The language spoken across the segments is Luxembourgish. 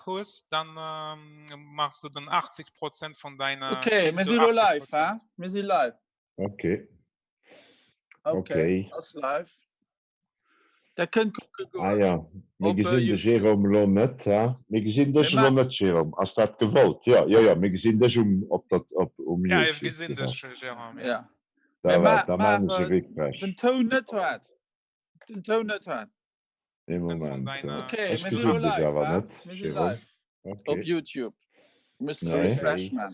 Kurs, dann ähm, machst du dann 80 Prozent von deiner. Okay, mir kriegst si du lo 80 live, hä? Prozent. Mir si live. Okay. Okay, Okay. ass live. Der kënnt kucke Ah goen ja, mir op äh, gesinn de YouTube. Jérôme lo net, hä? Mir gesinn dech Mir elo maachen net, Jérôme. Ass dat gewollt? Ja, jo, jo, mir gesinn dech um, op der, op, um Ja, ich YouTube, gesinn genau. dech, Jérôme, ja. ja. Da Mir wat, ma da maan ech e maachen Refresh. den Toun net wat. Den Toun net wat. Ee Von Moment, deiner. Okay, ech mir si lo gesinn dech live, awer hä? net, Mir si Jérôme. live op Okay. YouTube. Muss e Nee. Refresh man.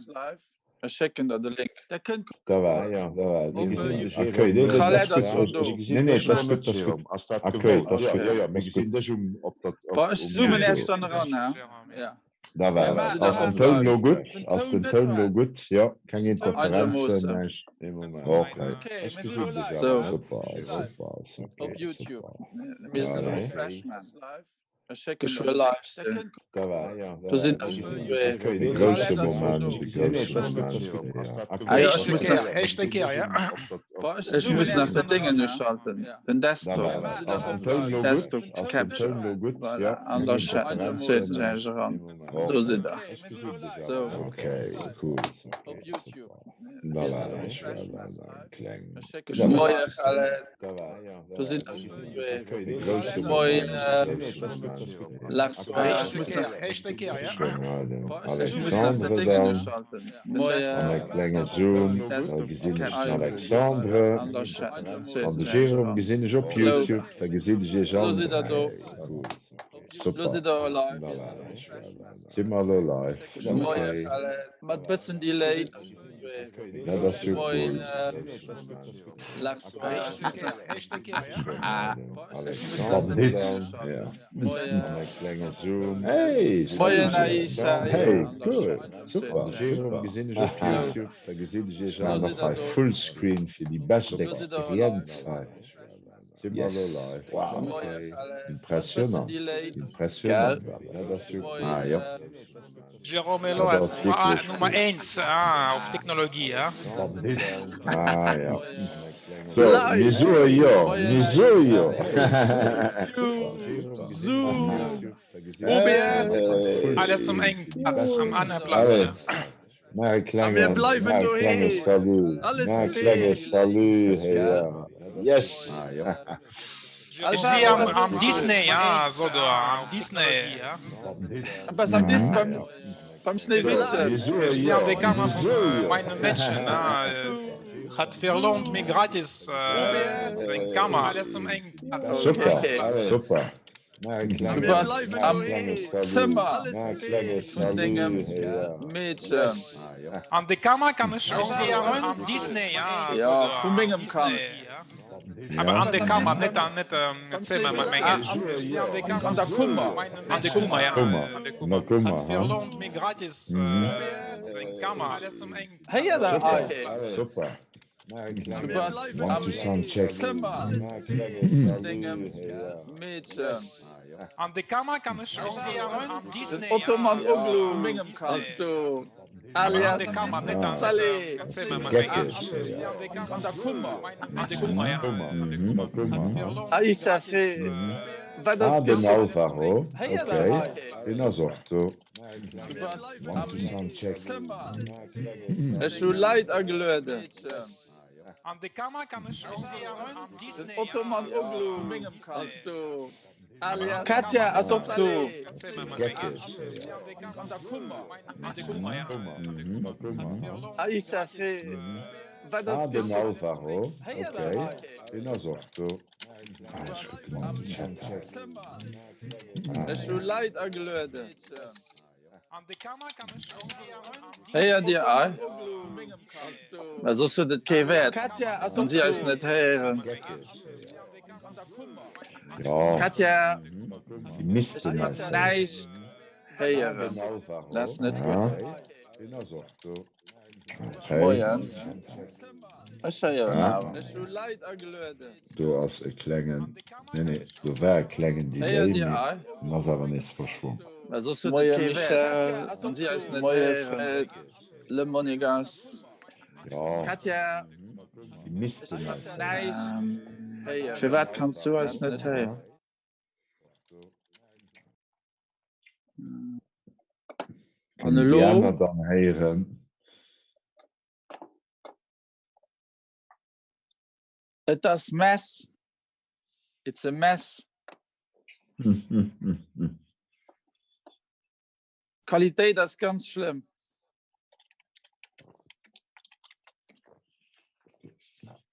Ech schécken der de Link. Der kënnt kucke Da war, goen da war, op äh, YouTube. okay, nee, dat Khaled ass ass gutt. schonn do. Nee, nee, dat ass gutt, dat ass gutt. Okay, dat ass gutt, Okay. dat ass gutt. Boah, ech zoomen Jo. Iech dann eran, hä? Ja. Da Mir war, maachen ass dat den Toun live. lo gutt? Ass den Toun lo gutt? Jo, keng Interferenzen, Einigermoossen. näischt. Okay. So. Super, super, Op super, YouTube. super. Mir Allez. Refresh man. Ech schécken geschwë live sinn. Da war, Do sinn der schonn zwee. de grousse Moment, de grousse Moment, ja. Ah jo, ech muss nach, Éischte Kéier, ja. ech muss nach den Déngen uschalten, den Da Desktop. war, ass den Toun lo gutt? Desktop Ass den Capture. Toun lo gutt? Voilà. Ja, An keng da schécken Interferenzen, ech näischt. eran. Do sidd der. So. Okay, cool. Super. Voilà, voilà, kleng. Moie Khaled. Do sinn der schonn zwee. De grousse Moien Moment, de grousse Moment. Lars. Ah, ech muss nach, Éischte Kéier, ja. Schön, ja, den ech muss nach den Alexandre Déngen dann. uschalten. An e Moie klenge Zoom, da Desktop gesinn ech den Capture. Alexandre An da an schécken de ech Jérôme eran. gesinn ech op So. YouTube, da gesinn ech iech Lo all sidd der do. dräi. Cool. Lo Super. sidd der live. Voilà. Si mer elo live. Moie Okay. Khaled. Mat bëssen Delay. Dat ass jo Moien cool. Lars. Ah, ech muss nach, Éischte Kéier, ja. Schön, ah, ja, den ech muss nach den Alexandre Déngen dann. uschalten. Ja. Moien. An e klenge Zoom. Hey, Moien salut. Aisha. Hey, An da cool. schécken Super, ech super. So. Maan och hei Fullscreen fir déi bescht Lo sidd der live. Experienz hei. Yes. Wow. Moie Khaled. Impressionant. Bëssen Delay. Impressionant. Gell? Ah, ja. Jérôme Dat Elo ass ass Nummer, wierklech Nummer cool. 1 ah, auf Technologie, ja. Ah, ja. So, Live. mir soe jo, Moien mir soe jo. Aisha. Zoom. OBS. Hey. Alles um engen Platz, am anderen Platz. Allez. Ja. Maach e A mir klengen, bleiwen maach e klenge doheem. Salut. Alles Maach e klenge doheem. Salut, hey, Gell? ja. Yes. Ich sehe am, am Disney, ja, sogar am Disney. Ja. Was am Dis Mhm. beim, beim Mir Schneewittchen. soe Ich sehe an jo, der Kammer mir von soe äh, jo. meinem Mädchen, ja, äh, hat verlohnt mir gratis äh, seine Kammer. Alles um engen Platz. Super, Okay. super. Du bass am Zëmmer vun dengem Meedchen. An der Kammer kann ich auch sehen am Disney, ja, Ja, sogar vu am mengem Kand. Disney, ja. Aber an der Kammer, nicht an nicht ähm, Zimmer mit Ah, mengen. am, an der Kummer. An der Kummer, ja. Kummer. An der An Kummer. der Kummer, Hat ha? verlohnt mir gratis Mhm. äh, seine Kammer. Alles um engen Héiert der Super, eis? super. Du bass One am to sound check. Zëmmer vun dengem Meedchen. An der Kammer kann ich auch sehen am Den Disney, Ottoman ja. Oglu Am Disney. ass do. Aber an Alias der Kammer, nicht an Salé. nicht Zimmer mit Geckeg, mengen. ja. An der Kummer. An der Kummer, ja. Mhm. Hat verlohnt mir Aisha gratis Frey. äh, Wat ass Ah, den geschitt? Alvaro. Héiert der Okay. eis? Den ass och do. Du bass One am to sound check. Zëmmer. Ech hu Leit agelueden. An der Kammer kann ich auch sehen am Den Disney, Ottoman ja. Oglu Am Disney. ass do. Aber an der Katja Kammer, ass nicht och do. an Zimmer mit Geckeg, mengen. ja. An der Kummer. An der Kummer, ja. Mhm. An der Kummer. Hat verlohnt mir Aisha gratis Frey. äh, Wat ass Ah, den geschitt? Alvaro. Héiert der Okay. eis? Den ass och do. Du Ah, ech bass kucke mol am den Chat hei. Zëmmer. Ah, Ech hu ja. Leit agelueden. An der Kammer kann ich auch sehen am Héiert Dir eis? Well soss huet et kee Wäert, wann si eis net héieren. Geckeg, ja. Katja, Si missten ech eis kann héieren. näischt héieren. Dat ass net gutt. Ah. Okay. Moien. Ech héieren Ah. awer. Do ass e klengen, nee, nee, do war e klengen Delay, Héiert Dir mee eis? en ass awer nees verschwonn. Well soss huet et Moie kee Wäert, Michel, wann si eis net Moie héieren. Fred, Le Monegas. Ja, Katja, si missten ech eis kann héieren. näischt Ähm, héieren. firwat kanns du eis net héieren? Ah. An elo? Déi aner dann héieren. Et ass mess. It's a mess. D'Qualitéit ass ganz schlëmm.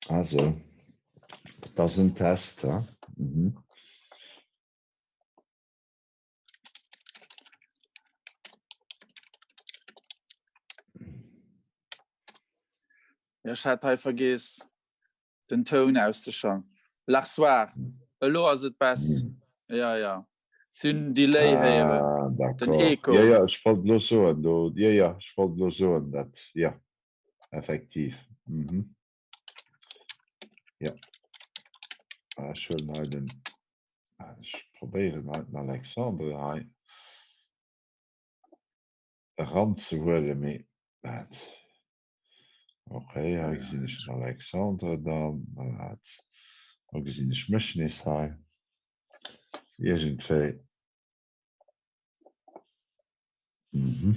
Also, dat ass en Test, ha? Mhm. Ja, ech hat hei vergeess den Toun auszeschalten. L'arsoir. Elo ass et bess. Ja, ja. Si hunn Delay héieren. Ah, Den d'accord. Echo. Ja, ja, ech wollt elo soen, do, ja, ja, ech wollt elo soen, dat, ja, effektiv. Mhm. Ja. Ah, ech huelen hei den, ah, ech probéieren hei den Alexandre hei eranzehuelen, mee dat. Okay, hei gesinn ech den Alexandre dann. Voilà. Do gesinn ech mech nees hei. Iergendwéi. Mhm.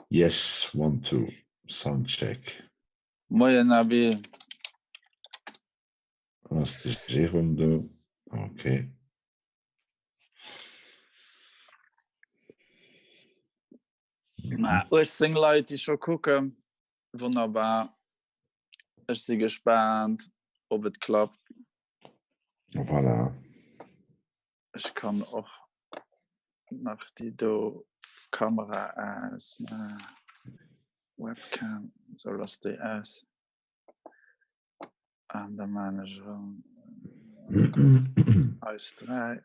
Yes, one, two. Soundcheck. Moien Abi. Ass de Jérôme do? Okay. Na, 18 Leit, déi scho kucken. Wonnerbar. Ech si gespaant, ob et klappt. Voilà. Ech kann och nach déi do Kamera aus. Webcam, sou lass déi aus. An da maan ech erëm eis 3.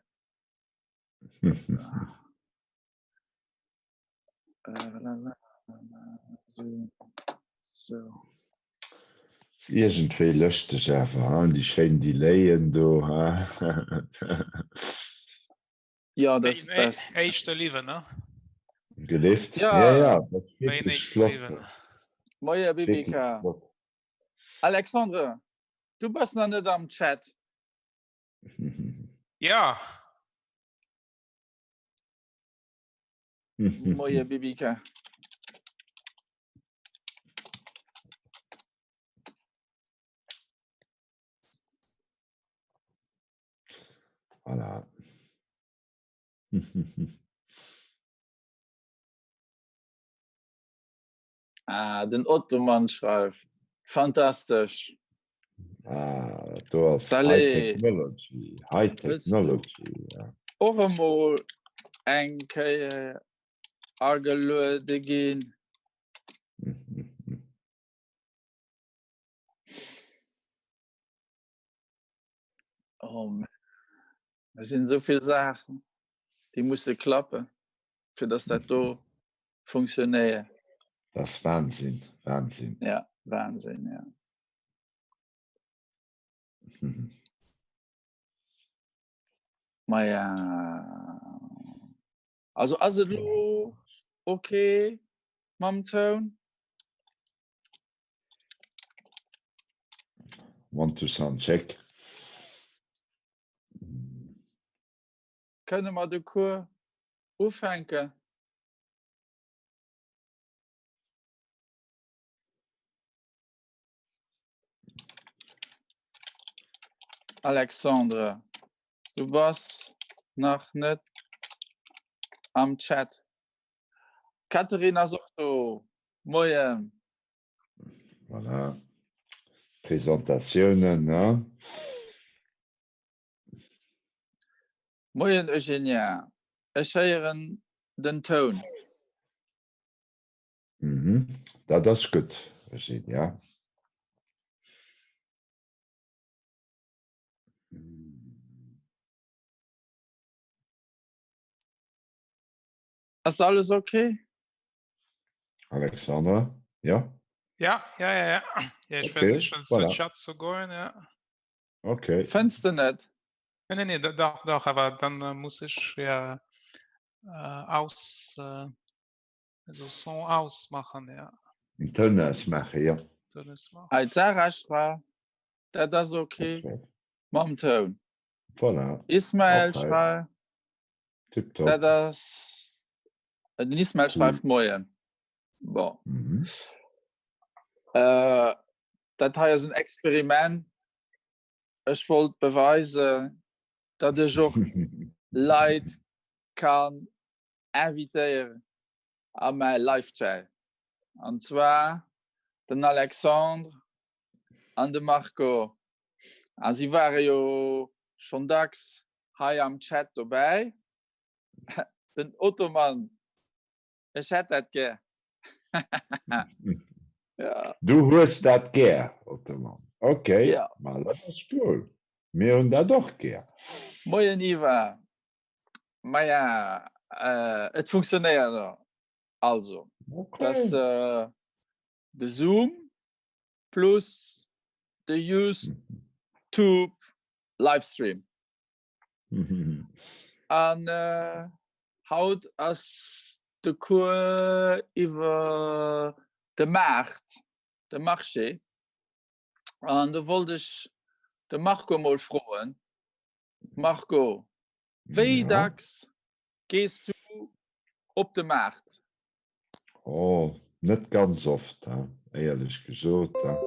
Iergendwéi lëschteg awer, hein, déi schéin Delayen do, hein. Ja, dat ass best. Éischte Liwwen, ne? Gelift? Ja, ja, ja, dat ass Wéi en wierklech éischte flott. Liwwen. Moie Wierklech BBK. flott. Alexandre, du bass nach net am Chat. Ja. Moie BBK. Voilà. Ah, den Ottoman schreift. Fantastesch. Ah, do ass Salé. High Technology. High Wëlls du- Technology, ja. Och emol eng Kéier ageluede ginn. Oh man. Et sinn esou vill Saachen, déi musse klappen, fir dass dat do funktionéiert. Dat ass Wahnsinn, Wahnsinn. Ja, Wahnsinn, ja. Maja. Also ass et elo okay mam Toun? One two sound check. Kënne mer de Cours ufänken? Alexandre, du bass nach net am Chat. D'Catherine ass och do. Moien. Voilà. Presentatiounen, ne? Moien Eugenia. Ech héieren den Toun. Mhm. Dat ass gutt, Eugenia. Ass alles okay? Alexander, ja? Ja, ja, ja, ja. Ja, ich Okay, versuche zu voilà. Chat zu gehen, ja. Okay. Fënns de net? Nee, nee, nee, doch, doch, aber dann äh, muss ich ja äh, aus, äh, also Son ausmachen, ja. Den Toun ausmaachen, ja. Ton ausmachen. Hei d'Sarah schreift, dat ass okay mam Toun. Voilà. Ismael Okay. schreift, Tipptopp. dat ass. Den Ismail schreift Moien. Bon. Mhm. Äh, dat hei ass en Experiment. Ech wollt beweisen, datt ech och Leit kann invitéieren a mäi Live-Chat. An zwar den Alexandre an de Marco. A si ware jo schonn dacks hei am Chat dobäi. Den Ottoman, ech hätt dat gär. Ja. Du hues dat gär, Ottoman. Okay, ja. Ma dat ass cool. Mir hunn dat och gär. Moien Iva. Maja, äh, et funktionéiert. Also, okay. das äh, de Zoom plus de YouTube Livestream. An äh, haut ass de Cours iwwer de Maart, de Marché. An do wollt ech de Marco mol froen. Marco, wéi ja. dacks gees du op de Maart? Oh, net ganz oft, hein, éierlech gesot. Hein.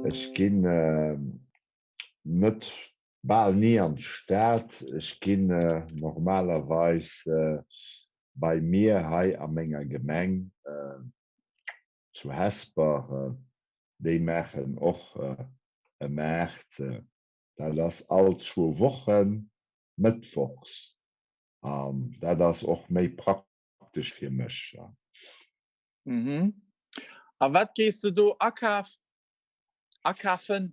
Ech ginn äh, net bal ni an d'Stad. Ech ginn normalerweis bei mir hei a menger Gemeng zu Hesper, déi maachen och e Maart, dat ass all zwou Wochen mëttwochs an dat ass och méi praktesch fir mech. A wat gees de do akaf? Akafen?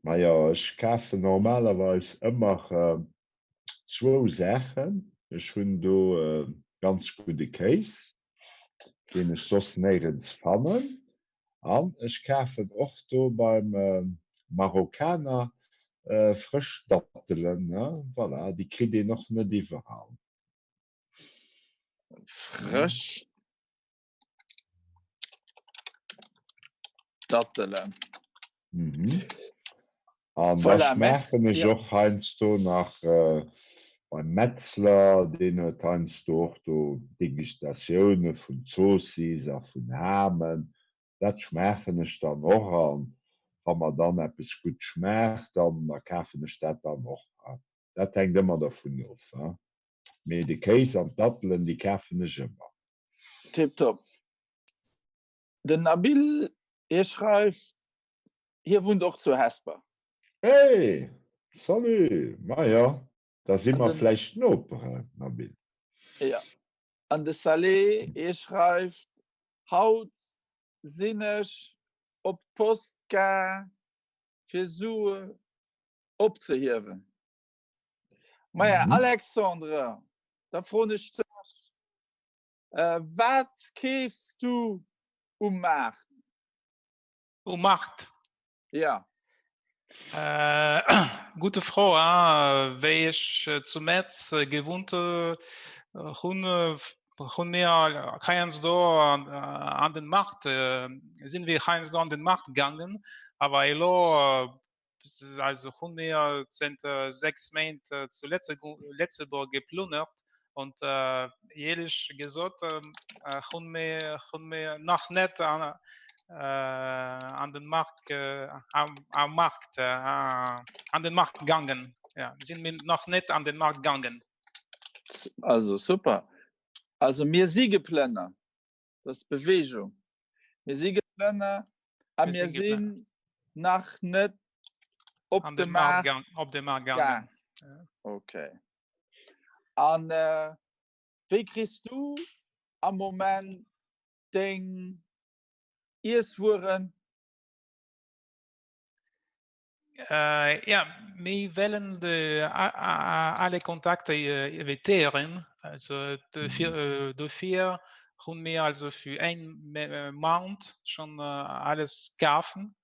Majo, ech kafen normalerweis ëmmer zwou Saachen. Ech hunn do ganz gudde Kéis, deen ech soss néirens fannen. An ech kafen och do beim Marokkaner frësch Dattelen. Voilà, déi kritt een och net iwwerall. Frësch Dattelen. Mhm. An da Voilà, merci. schmaachen ech Ja. och heiansdo nach äh, beim Metzler, deen huet heiansdo och do Degustatioune vun Zoossiss a vun Hamen. Dat schmaachen ech dann och an wa mer dann eppes gutt schmaacht, dann da kafen ech dat dann och. Dat hänkt ëmmer dervun of. Mee de Kéis an d'Dattelen, déi kafen ech ëmmer. Tiptop. Den Nabil, hie schreift, hie wunnt och zu Hesper. Hey! Salut! Majo, da si mer vläicht Noperen, Nabil. Jo. An de Saleh, hie schreift, Haut sinn ech op d'Post gaang fir Sue opzehiewen. Maja, mhm. Alexandre, da froen ech dech, äh, wat keefs du um Maart? Um Maart? Ja. Äh, gute Fro, hein? Wéi ech äh, zu Metz äh, gewunnt äh, hunn, äh, hunn mir heiansdo an, äh, an den Markt, äh, sinn wir heiansdo an den Markt gaangen, awer elo äh, Also hunn mir zënter 6 Méint zu Lëtzebuerg geplënnert und éierlech gesot hunn mir hunn mir nach net an an den Markt am am Markt an den Markt gaangen. Ja sinn mir nach net an den Markt gaangen. Also super. Also mir si geplënnert. Dat ass Bewegung. Mir si geplënnert a mir sinn nach net op de Maart op de Maart gaangen. Okay. An äh, wéi kriss du am Moment deng Iesswueren? Äh, ja, mir wellen de alle Kontakte evitéieren. Also dofir, mhm. äh, dofir hunn mir also fir ein äh, Mount schon äh, alles kafen,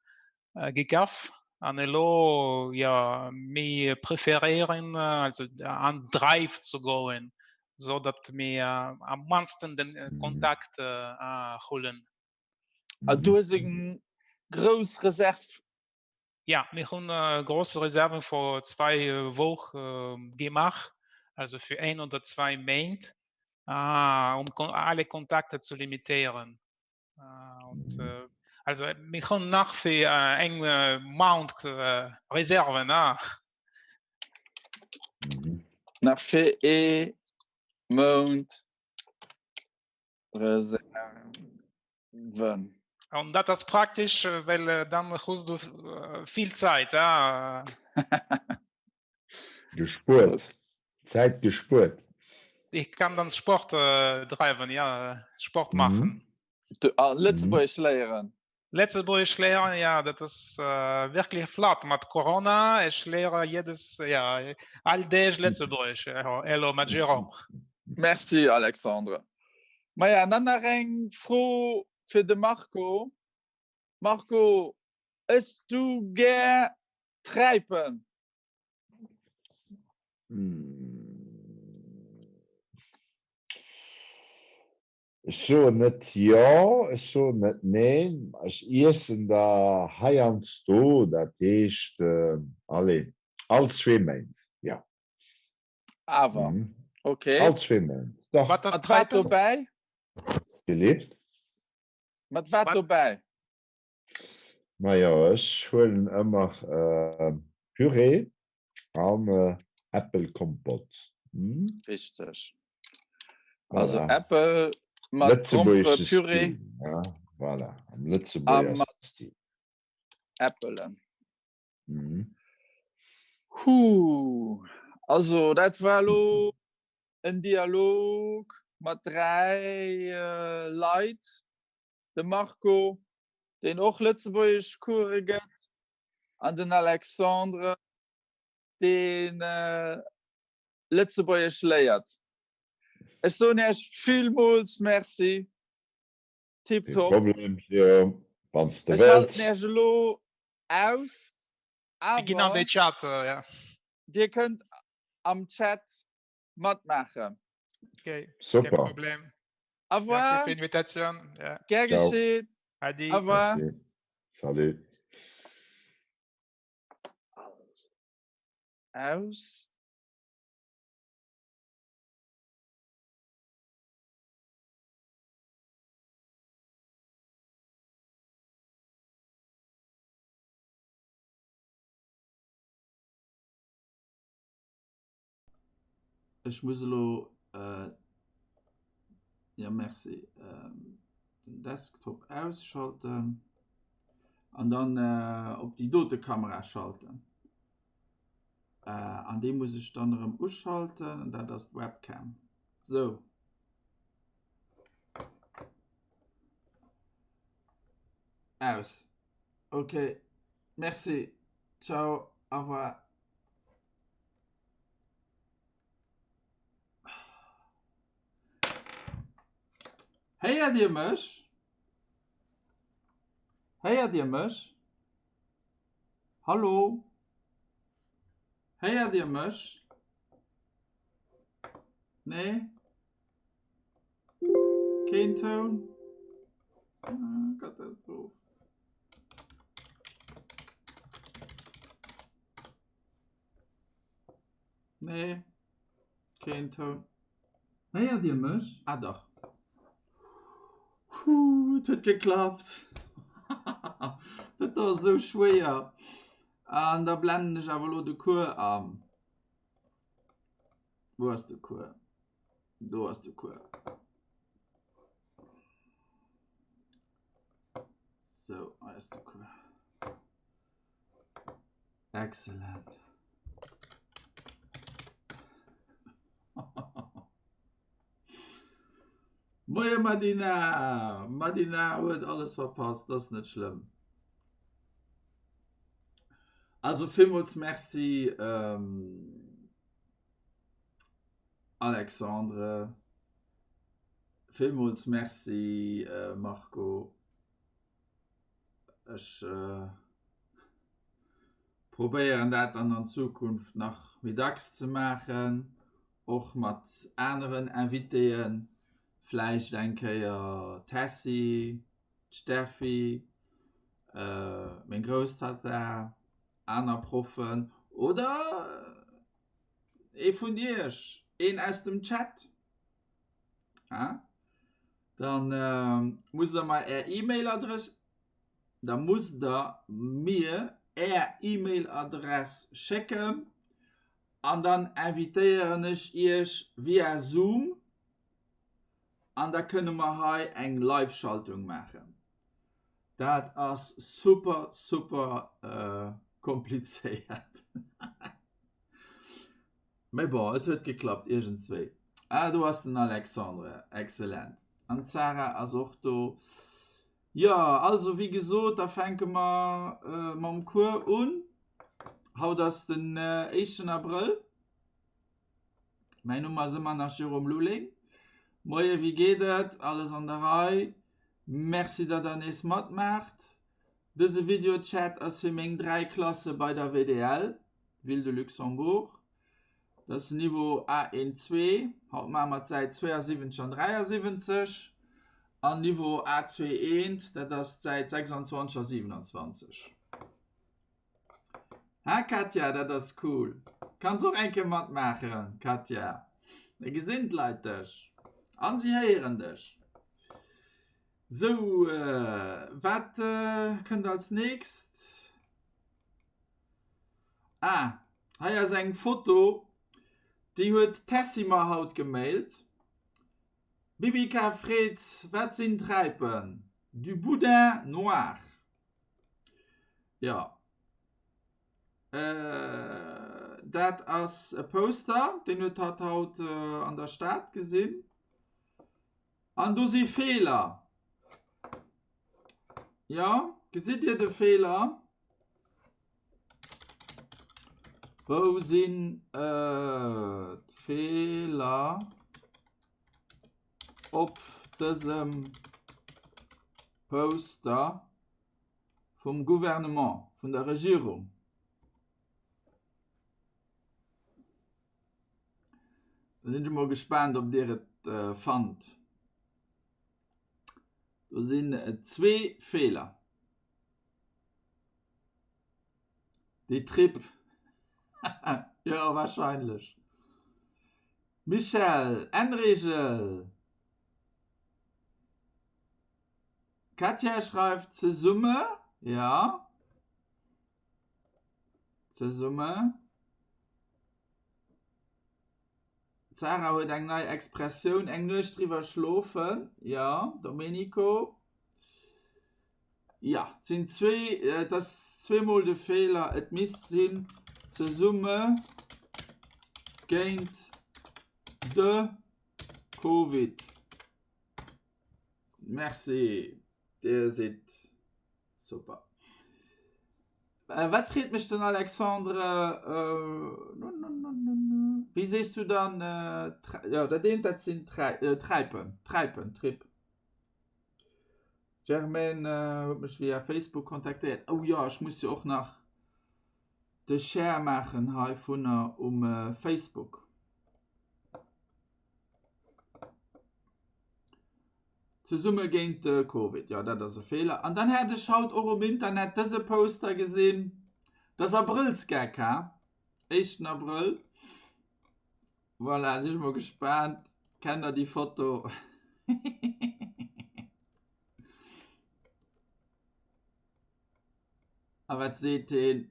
äh, gekaf. An elo ja mir preferéieren also an Drive zu goen, so dat mir äh, am mannsten den äh, mhm. Kontakt äh, äh, holen. Ah, du hues eng grouss Reserv Ja, mir hunn äh, grosse Reserven vor zwei äh, Woch äh, gemaach, also fir ein oder zwei Méint. Äh, um alle Kontakte zu limitieren. Äh, und, mhm. äh, also mir hunn nach fir äh, eng äh, Mount äh, Reserven. Ah. Mhm. Nach fir ee Mount Reserven. Und dat ass praktisch, äh, well äh, dann hues du äh, vill Zäit. Ah. Gespuert. Zäit gespuert. Ich kann dann Sport äh, dreiwen, ja, Sport machen. Mhm. Du, ah, Lëtzebuergesch mhm. léieren. Lëtzebuergesch léieren, ja, dat ass äh, wirklich flott mat Corona. Ech léiere jedes, ja, all Deeg Lëtzebuergesch. Hello, mat Jérôme. Merci, Alexandre. Maja, dann nach eng Fro fir de Marco. Marco, ëss du gär Träipen? Ech soen net jo, ech soen net neen. Ech iessen der heiansdo, dat heescht, allez, all zwee Méint, jo. Awer, okay. All zwee Méint, dach. Wat ass Mat wat Träipen? dobäi? Gelift? Mat wat dobäi? Majo, ech huelen ëmmer Püree an Äppelkompott. Richteg. Also Äppel mat Grompere Püree. Ja, voilà, am Lëtzebuerger Stil. Äppelen. Huh, also dat war elo en Dialog mat 3 Leit. de Marco, deen och Lëtzebuergesch Course gëtt, an den Alexandre, deen Lëtzebuergesch léiert. Ech soen Iech villmools Merci. Tiptop. Kee Problem, Jérôme, wann s de Ech wëlls. schalten Iech elo aus, Mir ginn an awer de Chat, ja. Dir kënnt am Chat matmaachen. Okay, kein Super. Problem. Au revoir. Merci fir d'Invitatioun. Ja. Gär Ciao. geschieet. Adi. Au revoir. Merci. Salut. Also. Aus. Ech muss elo äh, ja merci äh, den Desktop ausschalten an dann äh, op déi dote Kamera schalten. Äh, an déi muss ech dann erëm uschalten an dat ass d'Webcam. Sou. Aus. Okay. Merci. Ciao. Au revoir. Héiert Dir mech? Héiert Dir mech? Hallo? Héiert Dir mech? Nee? Keen Toun? Ah, Katastroph. Nee, keen Toun. Héiert Dir mech? Ah dach. Huh, et huet geklappt. Dat do ass esou schwéier. An da blennen ech awer elo de Cours an. Wou ass de Cours? Do ass de Cours. Sou, hei ass de Cours. Excellent. Moie Madina! Madina huet alles verpasst, dat ass net schlëmm. Also villmools Merci ähm, Alexandre. Villmools Merci äh, Marco. Ech äh, probéieren dat dann an Zukunft nach méi dacks ze maachen, och mat aneren Invitéen, vläicht eng Kéier d'Tessy, d'Steffi, äh, meng Grousstatta, aner Proffen oder ee vun iech, een aus dem Chat. Ha? Dann musst der mer är E-Mail-Adress, da musst der mir är E-Mail-Adress schécken an dann invitéieren ech iech via Zoom an da kënne mer hei eng Live-Schaltung maachen. Dat ass super, super komplizéiert. Mee bon, et huet geklappt iergendswéi. Ah, do ass den Alexandre, excellent. An d'Sarah ass och do. Jo, also wéi gesot, da fänke mer mam Cours un. Haut ass den éischten Abrëll. Mäin Numm ass ëmmer nach Jérôme Lulling. Moie, wéi geet et? Alles an der Rei? Merci, datt der nees matmaacht. Dëse Videochat ass fir meng 3 Klasse bei der WDL, Ville de Luxembourg. Dat ass den Niveau A1 2, haut maache mer d'Säit 72 an 73, an Niveau A2 1, dat ass d'Säit 26 a 27. Ha Katja, dat ass cool. Kanns och eng Kéier matmaachen, Katja. Da gesinn d'Leit dech an si héieren dech. Sou, wat kënnt als nächst? Ah, hei ass eng Foto, déi huet d'Tessy mer haut gemailt. Bibica freet, Wat sinn Träipen? Du boudin noir. Jo. Dat ass e Poster, deen huet hatt haut an der Stad gesinn. An do si Feeler. Jo, gesitt Dir de Feeler? Wou sinn d'Feeler op dësem Poster vum Gouvernement, vun der Regierung? Da sinn ech emol gespaant, ob Dir et fannt. Do sinn zwee Feeler. Déi Trip. Jo, wahrscheinlech. Michèle, Enn-Reegel. Katja schreift zesumme, ja. Zesumme. D'Sarah huet eng nei Expressioun, eng Nuecht driwwer schlofen, jo, Domenico. Ja, et sinn zwee, et ass zweemol de Feeler, et misst sinn zesumme géint de Covid. Merci, Dir sidd Super. Äh, wat freet mech den Alexandre? Äh, wéi sees du dann? Äh, ja, dat eent, dat sinn Trä äh, Träipen. Träipen, Trip. Germaine äh, huet mech via Facebook kontaktéiert. Oh ja, ech muss jo och nach de Share maachen heivunner um äh, Facebook. Zesumme géint de Covid, jo dat ass e Feeler. An dann hat ech haut och um Internet dëse Poster gesinn, dat ass Abrëllsgeck, ha? Éischten Abrëll. Voilà, si ech mol gespaant, kennt der déi Foto? A wat seet heen?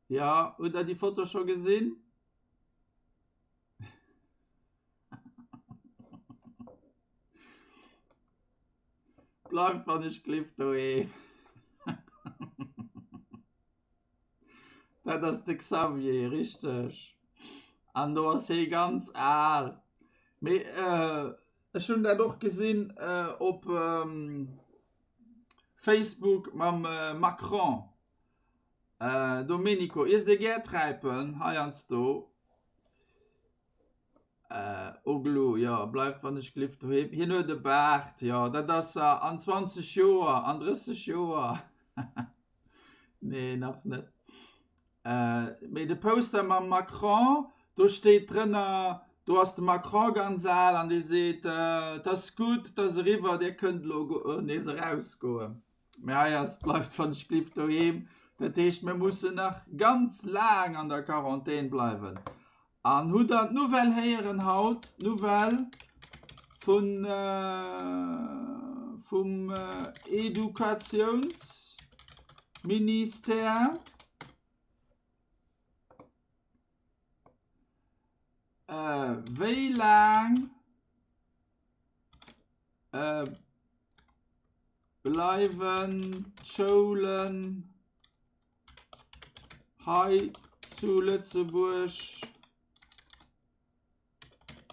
Ja, hutt der déi Foto scho gesinn? Bleift wann ech glift doheem. Dat ass de Xavier, richteg. An do ass hee ganz al. Mee ech hunn dat och gesinn op Facebook mam Macron. Domenico, iesst Dir gär Träipen heiansdo? Oglu, jo, bleift wann ech glift doheem. Hien huet e Baart, jo, dat ass an 20 Joer, an 30 Joer. Nee, nach net. Mee de Poster mam Macron, do steet drënner. Do ass de Macron ganz al an dee seet, Et ass gutt, et ass eriwwer, Dir kënnt elo nees erausgoen. Mä hei ass bleift wann ech glift doheem. Dat heescht, mir mussen nach ganz laang an der Quarantän bleiwen. An hutt Der d'Nouvelle héieren haut, d'Nouvelle vun, vum Educatiounsministère? Wéi laang bleiwen d'Schoulen hei zu Lëtzebuerg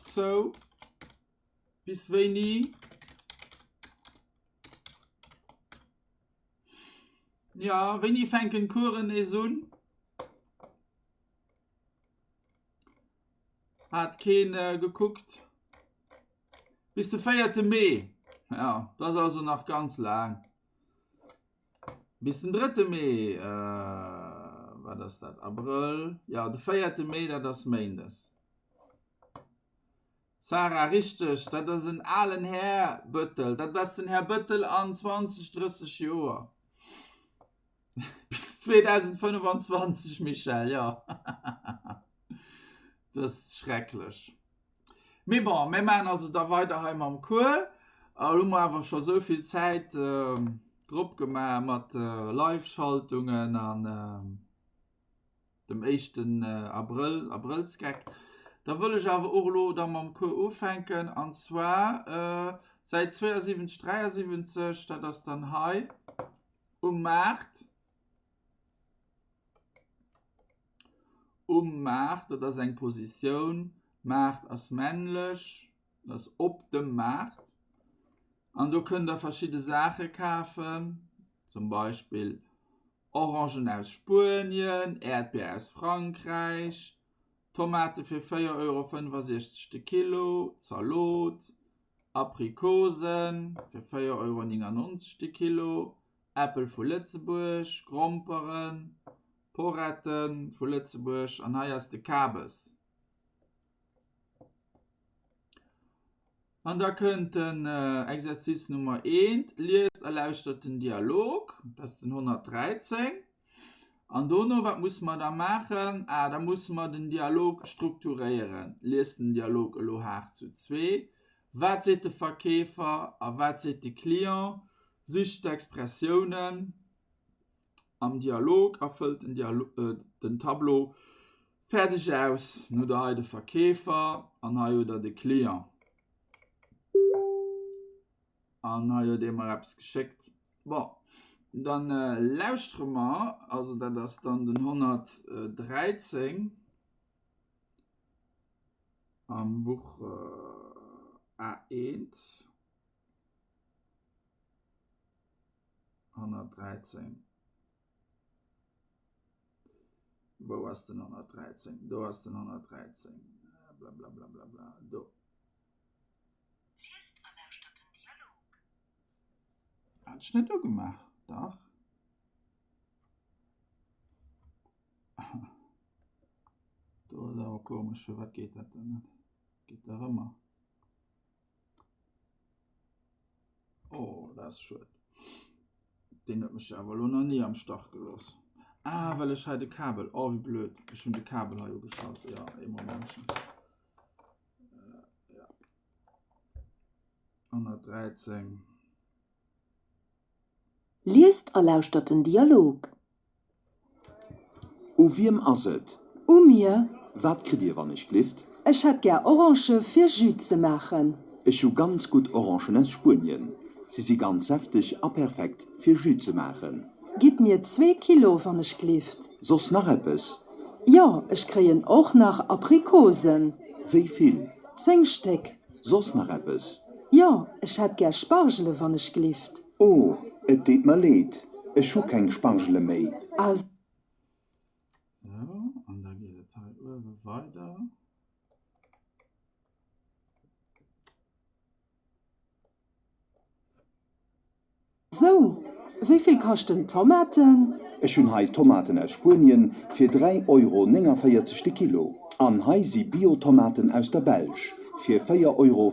zou? Bis wéini? Jo, wéini fänken d'Coursen nees un? Hat keen gekuckt. Bis de véierte Mee. Ja, dat ass also nach ganz laang. Bis den drëtte Mee. Wat ass dat? Abrëll? Ja, de véierte Mee, dat ass méindes. Sarah, Richteg, dat ass en alen Här Bëttel. Dat ass den Här Bëttel an 20, 30 Joer. Bis 2025, Michèle, jo. Dat ass schrecklech. Mee bon, mir maachen also da weider hei mam Cours. Elo hu mer awer scho sou vill Zäit drop gemaach mat Live-Schaltungen an dem éischten Abrëll, Abrëllsgeck. Da wëll ech awer och elo da mam Cours ufänken an zwar Säit 72, 73, dat ass dann hei um Maart. Um Maart, dat ass eng Positioun, Maart ass männlech, dat ass op dem Maart. An do kënnt der verschidde Saache kafen, zum Beispill Orangen aus Spuenien, Äerdbier aus Frankräich, Tomate fir 4,65 Euro de Kilo, Zalot, Aprikosen fir 4,99 Euro de Kilo, Äppel vu Lëtzebuerg, Gromperen, Poretten vu Lëtzebuerg an hei ass de Kabes. An da kënnt den Exercice Nummer eent, Liest a lauschtert den Dialog, dat ass den 113. An dono, wat musse mer da maachen? Ah, da musse mer den Dialog strukturéieren. Liest den Dialog elo haart zu zwee. Wat seet de Verkeefer a wat seet de Client? Sicht d'Expressiounen am Dialog a fëllt den, Dialo äh, den Tableau fäerdeg aus. Nun hutt der hei de Verkeefer an hei hutt der de Client. An hei huet ee mer eppes geschéckt. Bon, dann äh, lauschtere mer, also dat ass dann den 113 am Buch äh, A1. 113. Wou ass den 113? Do ass den 113. Bla bla bla bla bla. Do. Liest a lauschtert den Dialog. Hat ech net ugemaach? Dach. Do ass awer komesch, firwat geet dat dann net? Geet dach ëmmer. Oh, dat ass schued. Deen huet mech awer elo nach ni am Stach gelooss. Ah, well ech hei de Kabel. Oh, wéi blöd. Ech hunn de Kabel hei ugeschalt. Ja, ee Momentchen. Äh, ja. 113. Liest a lauschtert den Dialog. U wiem ass et? U mir. Wat kritt Dir, wann ech glift? Ech hätt gär Orangë fir Jus ze maachen. Ech hu ganz gutt Orangen aus Spuenien. Si si ganz säfteg a perfekt fir Jus ze maachen. Gitt mir zwee Kilo, wann ech glift. Soss nach eppes? Jo, ech kréien och nach Aprikosen. Wéi vill? Zéng Stéck. Soss nach eppes? Jo, ech hätt gär Spargele wann ech glift. Oh, et deet mer leed, ech hu keng Spargele méi. A. Sou, an da geet et hei uewe weider. Sou, wéi vill kaschten d'Tomaten? Ech hunn hei Tomaten aus Spuenien fir 3,49 Euro de Kilo. An hei si Bio-Tomaten aus der Belsch fir 4,65 Euro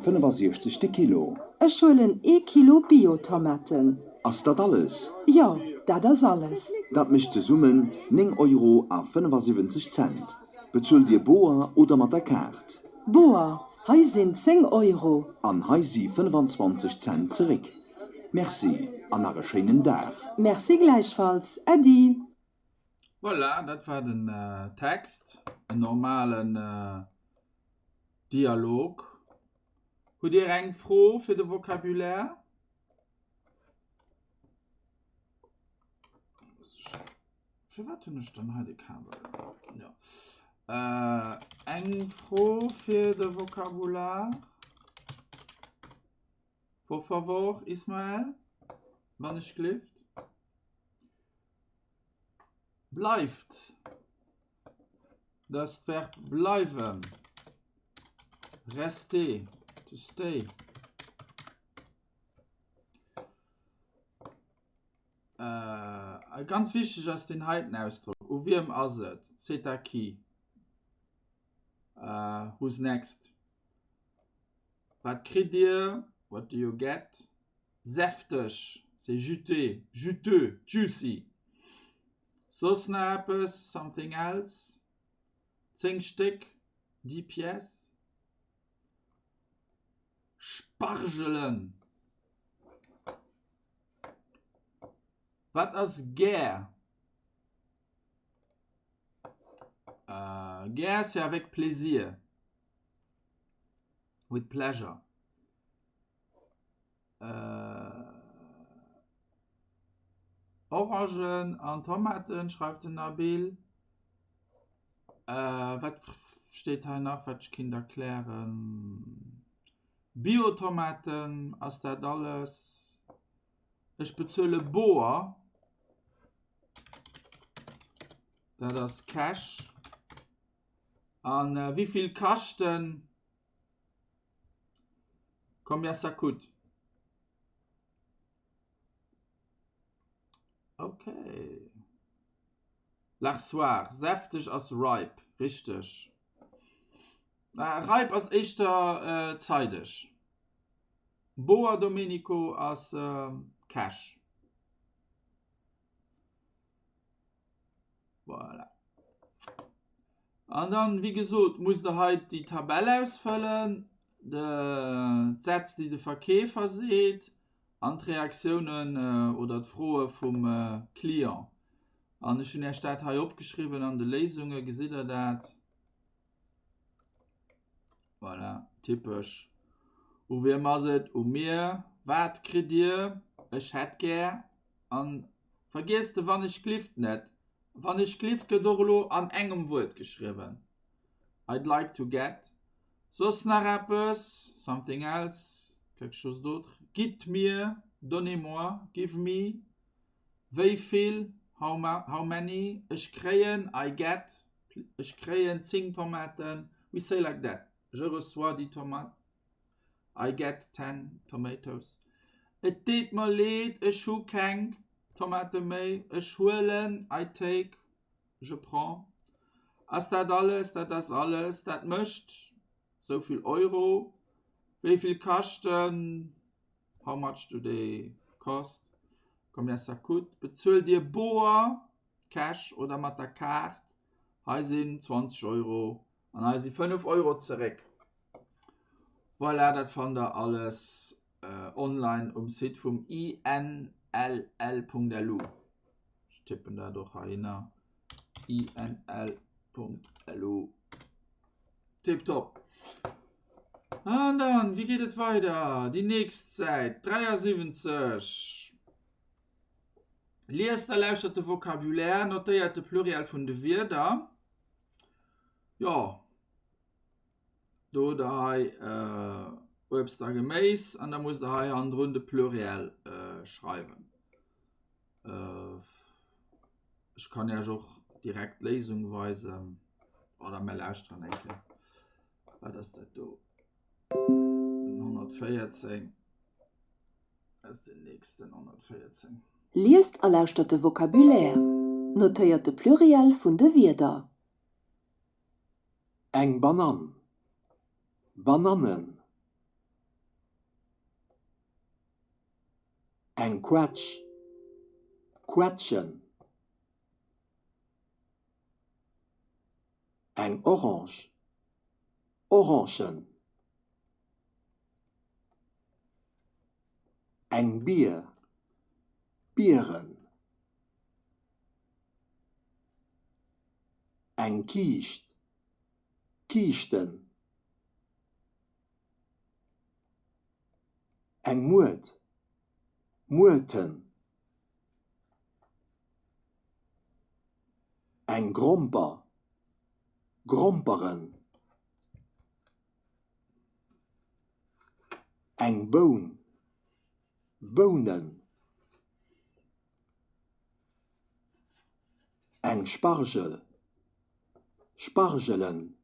de Kilo. Ech huelen ee Kilo Bio-Tomaten. Ass dat alles? Jo, dat ass alles. Dat mécht zesummen 9 Euro a 75 Cent. Bezuelt Dir boer oder mat der Kaart? Boer. Hei sinn 10 Euro. An hei si 25 Cent zeréck. Merci an nach e schéinen Dag. Merci gläichfalls. Äddi. Voilà, dat war den Text, en normalen Dialog. Hutt Dir eng Fro fir de Vocabulaire? Firwat hunn ech dann hei de Kabel? Ja. Äh, eng Fro fir de Vokabular? Por favor, Ismael, wann ech glift. Bleift. Das Verb bleiwen. Rester, to stay. Äh, ganz wichteg ass den heiten Ausdrock. U wiem ass et? C'est à qui? Äh, who's next? Wat kritt Dir? What do you get? Säfteg, c'est juteux, juteux, juicy. Soss nach eppes? Something else? 10 Stéck, dix pièces. Spargelen. Wat ass gär? Gär, c'est avec plaisir. With pleasure. Orangen an Tomaten, schreift den Nabil. Wat steet hei nach, wat ech kinnt erklären? Biotomaten, ass dat alles? Ech bezuele boer. Dat ass Cash. An wéivill kaschten? Combien ça coûte? Okay. L'arsoir, säfteg ass ripe, richteg. Ripe ass éischter zeideg. Boer Domenico ass Cash. Voilà. An dann, wéi gesot, musst der hei déi Tabell ausfëllen, d'Sätz, déi de Verkeefer seet, an d'Reaktiounen oder d'Froe vum Client. An ech hunn Iech dat hei opgeschriwwen an de Léisunge gesitt der dat. Voilà, typesch. U wiem ass et? U mir. Wat kritt Dir? Ech hätt gär. An vergiesst de Wann ech glift net. Wann ech glift gëtt och elo an engem Wuert geschriwwen. I'd like to get. Soss nach eppes? Something else? Quelque chose d'autre? Gitt mir, donnez-moi, give me. Wéi vill? How how many? Ech kréien, I get. Ech kréien 10 Tomaten. We say like that, Je reçois dix tomates. I get ten tomatoes. Et deet mer leed, ech hu keng Tomate méi. Ech huelen, I take, je prends. Ass dat alles? Dat ass alles. Dat mécht sou vill Euro. Wéi vill kaschten? How much do they cost? Combien ça coûte? Bezuelt Dir boer, cash, oder mat der Kaart? Hei sinn 20 Euro an hei si 5 Euro zeréck. Voilà, dat fannt der alles online um Site vum inll.lu. Ech tippen dat och heihinner. inl.lu. Tipptopp. An dann, wéi geet et weider? Déi nächst Säit, 73. Liest a lauschtert de Vocabulaire, notéiert de Pluriel vun de Wierder. Jo, do hutt der hei Uebst a Geméis an da musst der hei hannendrun de Pluriel schreiwen. Ech kann Iech och direkt d'Léisung weisen. Oder mir lauschteren eng Kéier. Wat ass dat do? Den 114. Dat ass den nächsten 114. Liest a lauschtert de Vocabulaire. Notéiert de Pluriel vun de Wierder. Eng Banann. Banannen. Eng Quetsch. Quetschen. Eng Orange. Orangen. Eng Bier. Bieren. Eng Kiischt. Kiischten. Eng Muert. Muerten. Eng Gromper. Gromperen. Eng Boun. Bounen. Eng Spargel. Spargelen.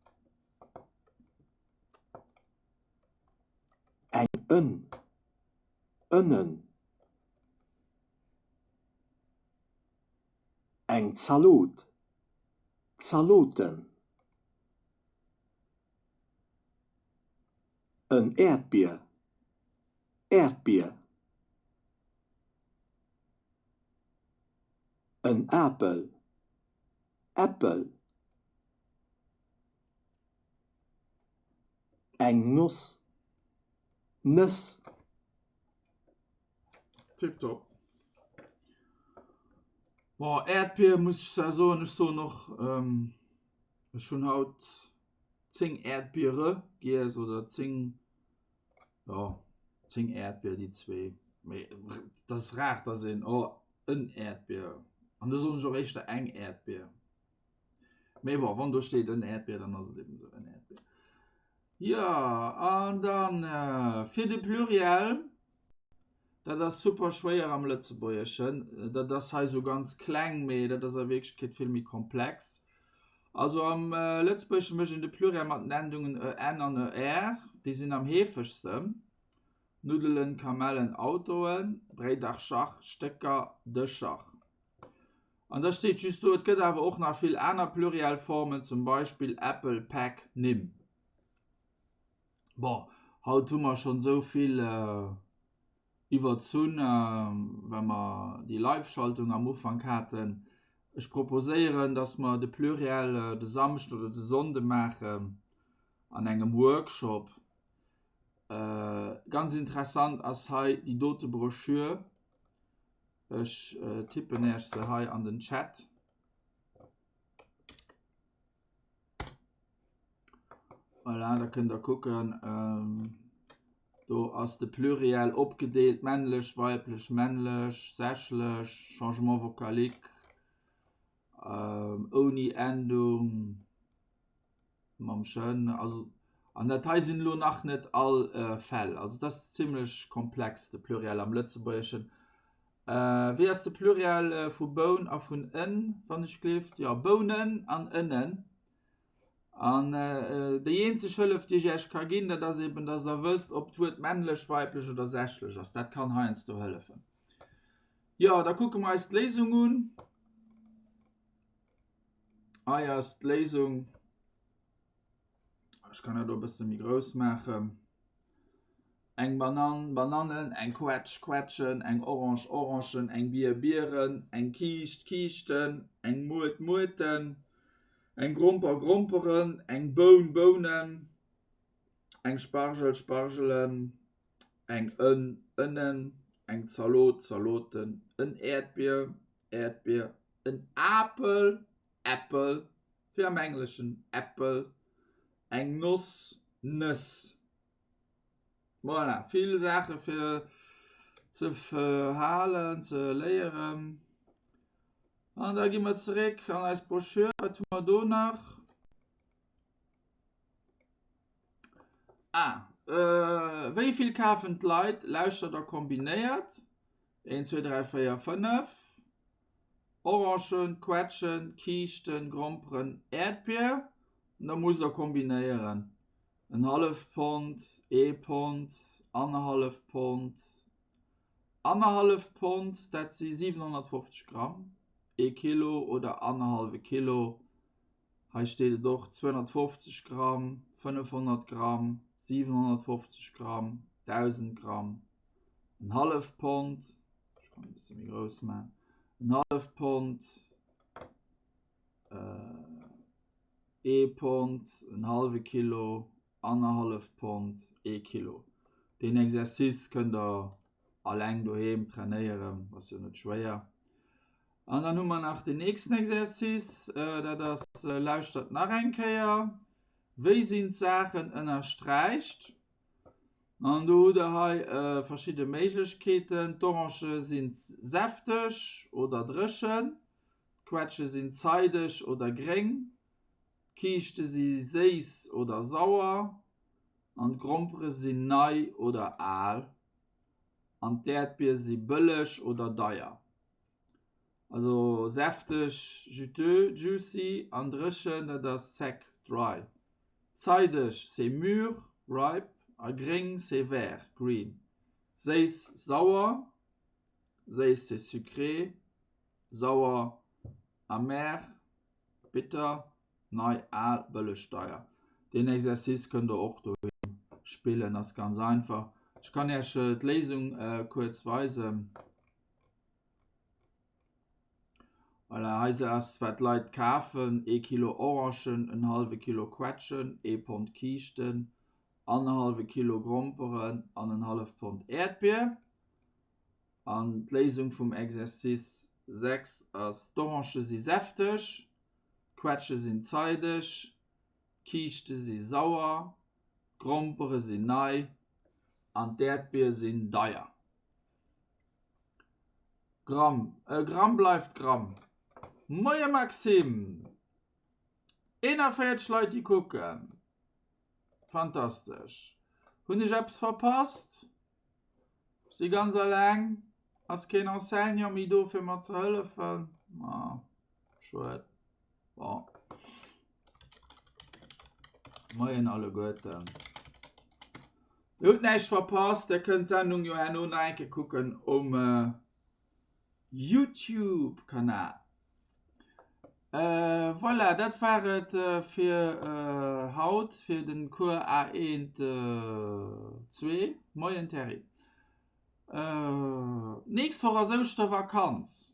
Eng Ënn. Ënnen. Eng Zalot. Zaloten. En Äerdbier. Äerdbier. En Apel. Äppel. Eng Noss. Nëss. Tiptop. Bon, Äerdbier muss ech zwar soen, ech soen och, ech hunn haut 10 Äerdbiere giess oder 10, jo 10 Äerdbier, déi zwee. Mee dat ass rar, dass een, oh en Äerdbier, an do soen ech och éischter eng Äerdbier. Mee bon, wann do steet en Äerdbier, dann ass et eben esou en Äerdbier. Jo, an dann fir de Pluriel, dat ass super schwéier am Lëtzebuergeschen. Dat ass hei esou ganz kleng, mee dat ass a Wierklechkeet vill méi komplex. Also am Lëtzebuergesche mécht een de Pluriel mat den Endungen en an er, déi sinn am heefegsten, Nuddelen, Kamellen, Autoen, Bréidercher, Stécker, Dëscher. An da steet just do, et gëtt awer och nach vill aner Plurielformen, zum Beispill Äppel, Päck, Nimm. Bon, haut hu mer schonn esou vill iwwerzunn, well mer déi Live-Schaltung am Ufank haten. Ech proposéieren, dass mer de Pluriel de Samschden oder de Sonnde maachen an engem Workshop. Ganz interessant ass hei déi dote Broschür. Ech tippen Iech se hei an den Chat. Voilà, da kënnt der kucken. Do ass de Pluriel opgedeelt, männlech, weiblech, männlech, sächlech, Changement vocalique, ouni Endung. Mam Schënn, also an dat hei sinn elo nach net all Fäll. Also dat ass zimmlech komplex, de Pluriel am Lëtzebuergeschen. Wéi ass de Pluriel vu Boun a vun Ënn, wann ech gleeft? Jo, Bounen an Ënnen. An déi eenzeg Hëllef, déi ech Iech ka ginn, dat ass eben, dass Der wësst, ob d'Wuert männlech, weiblech oder sächlech ass. Dat kann heiansdo hëllefen. Jo, da kucke mer eis d'Léisung un. Hei ass d'Léisung. Ech kann dat och e bësse méi grouss maachen. Eng Banann, Banannen, eng Quetsch, Quetschen, eng Orange, Orangen, eng Bier, Bieren, eng Kiischt, Kiischten, eng Muert, Muerten, eng Gromper, Gromperen, eng Boun, Bounen, eng Spargel, Spargelen, eng Ënn, Ënnen, eng Zalot, Zaloten, en Äerdbier, Äerdbier, en Apel, Äppel, wéi am Engleschen apple, eng Noss, Nëss. Voilà, vill Saache fir ze verhalen, ze léieren. An da gi mer zeréck an eis Broschür. Wat hu mer do nach? Ah, wéi vill kafen d'Leit? Lauschtert a kombinéiert. 1, 2, 3, 4, 5. Orangen, Quetschen, Kiischten, Gromperen, Äerdbier. An da musst der kombinéieren. En halleft Pond, ee Pond, annerhalleft Pond, annerhalleft Pond, dat si 750 Gramm, ee Kilo oder annerhallwe Kilo. Hei steet et och 250 Gramm, 500 Gramm, 750 Gramm, 1000 Gramm, en halleft Pond, ech kann e bësse méi grouss maachen, en halleft Pond, ee Pond, en hallwe Kilo, annerhalleft Pond, ee Kilo. Deen Exercice kënnt der alleng doheem trainéieren, ass jo net schwéier. An dann hu mer nach den nächsten Exercice, dat ass, lauschtert nach eng Kéier, Wéi sinn d'Saachen ënnersträicht? An do hutt der hei verschidde Méiglechkeeten, D'Orangë sinn säfteg oder dréchen, d'Quetsche sinn zeideg oder gréng, D'Kiischte si séiss oder sauer an d'Grompere sinn nei oder al an d'Äerdbier si bëlleg oder deier. Also säfteg, juteux, juicy, an dréchen, dat ass sec, dry. Zeideg, c'est mûr, ripe, a gréng, c'est vert, green. Séiss, sauer, séiss, c'est sucré, sauer, amer. Bitter, nei, al, bëlleg, deier. Deen Exercice kënnt der och doheem spillen, ass ganz einfach. Ech kann Iech d'Léisung kuerz weisen. Voilà, hei se ass wat d'Leit kafen, ee Kilo Orangen, en hallwe Kilo Quetschen, ee Pond Kiischten, annerhallwe Kilo Gromperen an en halleft Pond Äerdbier. An d'Léisung vum Exercice 6 ass, D'Orangë si säfteg, d'Quetsche sinn zeideg, d'Kiischte si sauer, d'Grompere sinn nei an d'Äerdbier sinn deier. Gramm, e Gramm bleift Gramm. Moie Maxime! 41 Leit déi kucken. Fantastesch. Hunn ech eppes verpasst? Si ganz alleng, ass keen Enseignant méi do fir mer ze hëllefen. Ah, schued. Bon. Moien alleguerten. Dir hutt näischt verpasst, der kënnt d'Sendung jo herno nach eng Kéier kucken um äh, Youtube-Kanal. Äh, voilà, dat war et äh, fir äh, haut, fir den Cours A1 2. Moien Terry. Äh, nächst Woch ass Ouschtervakanz.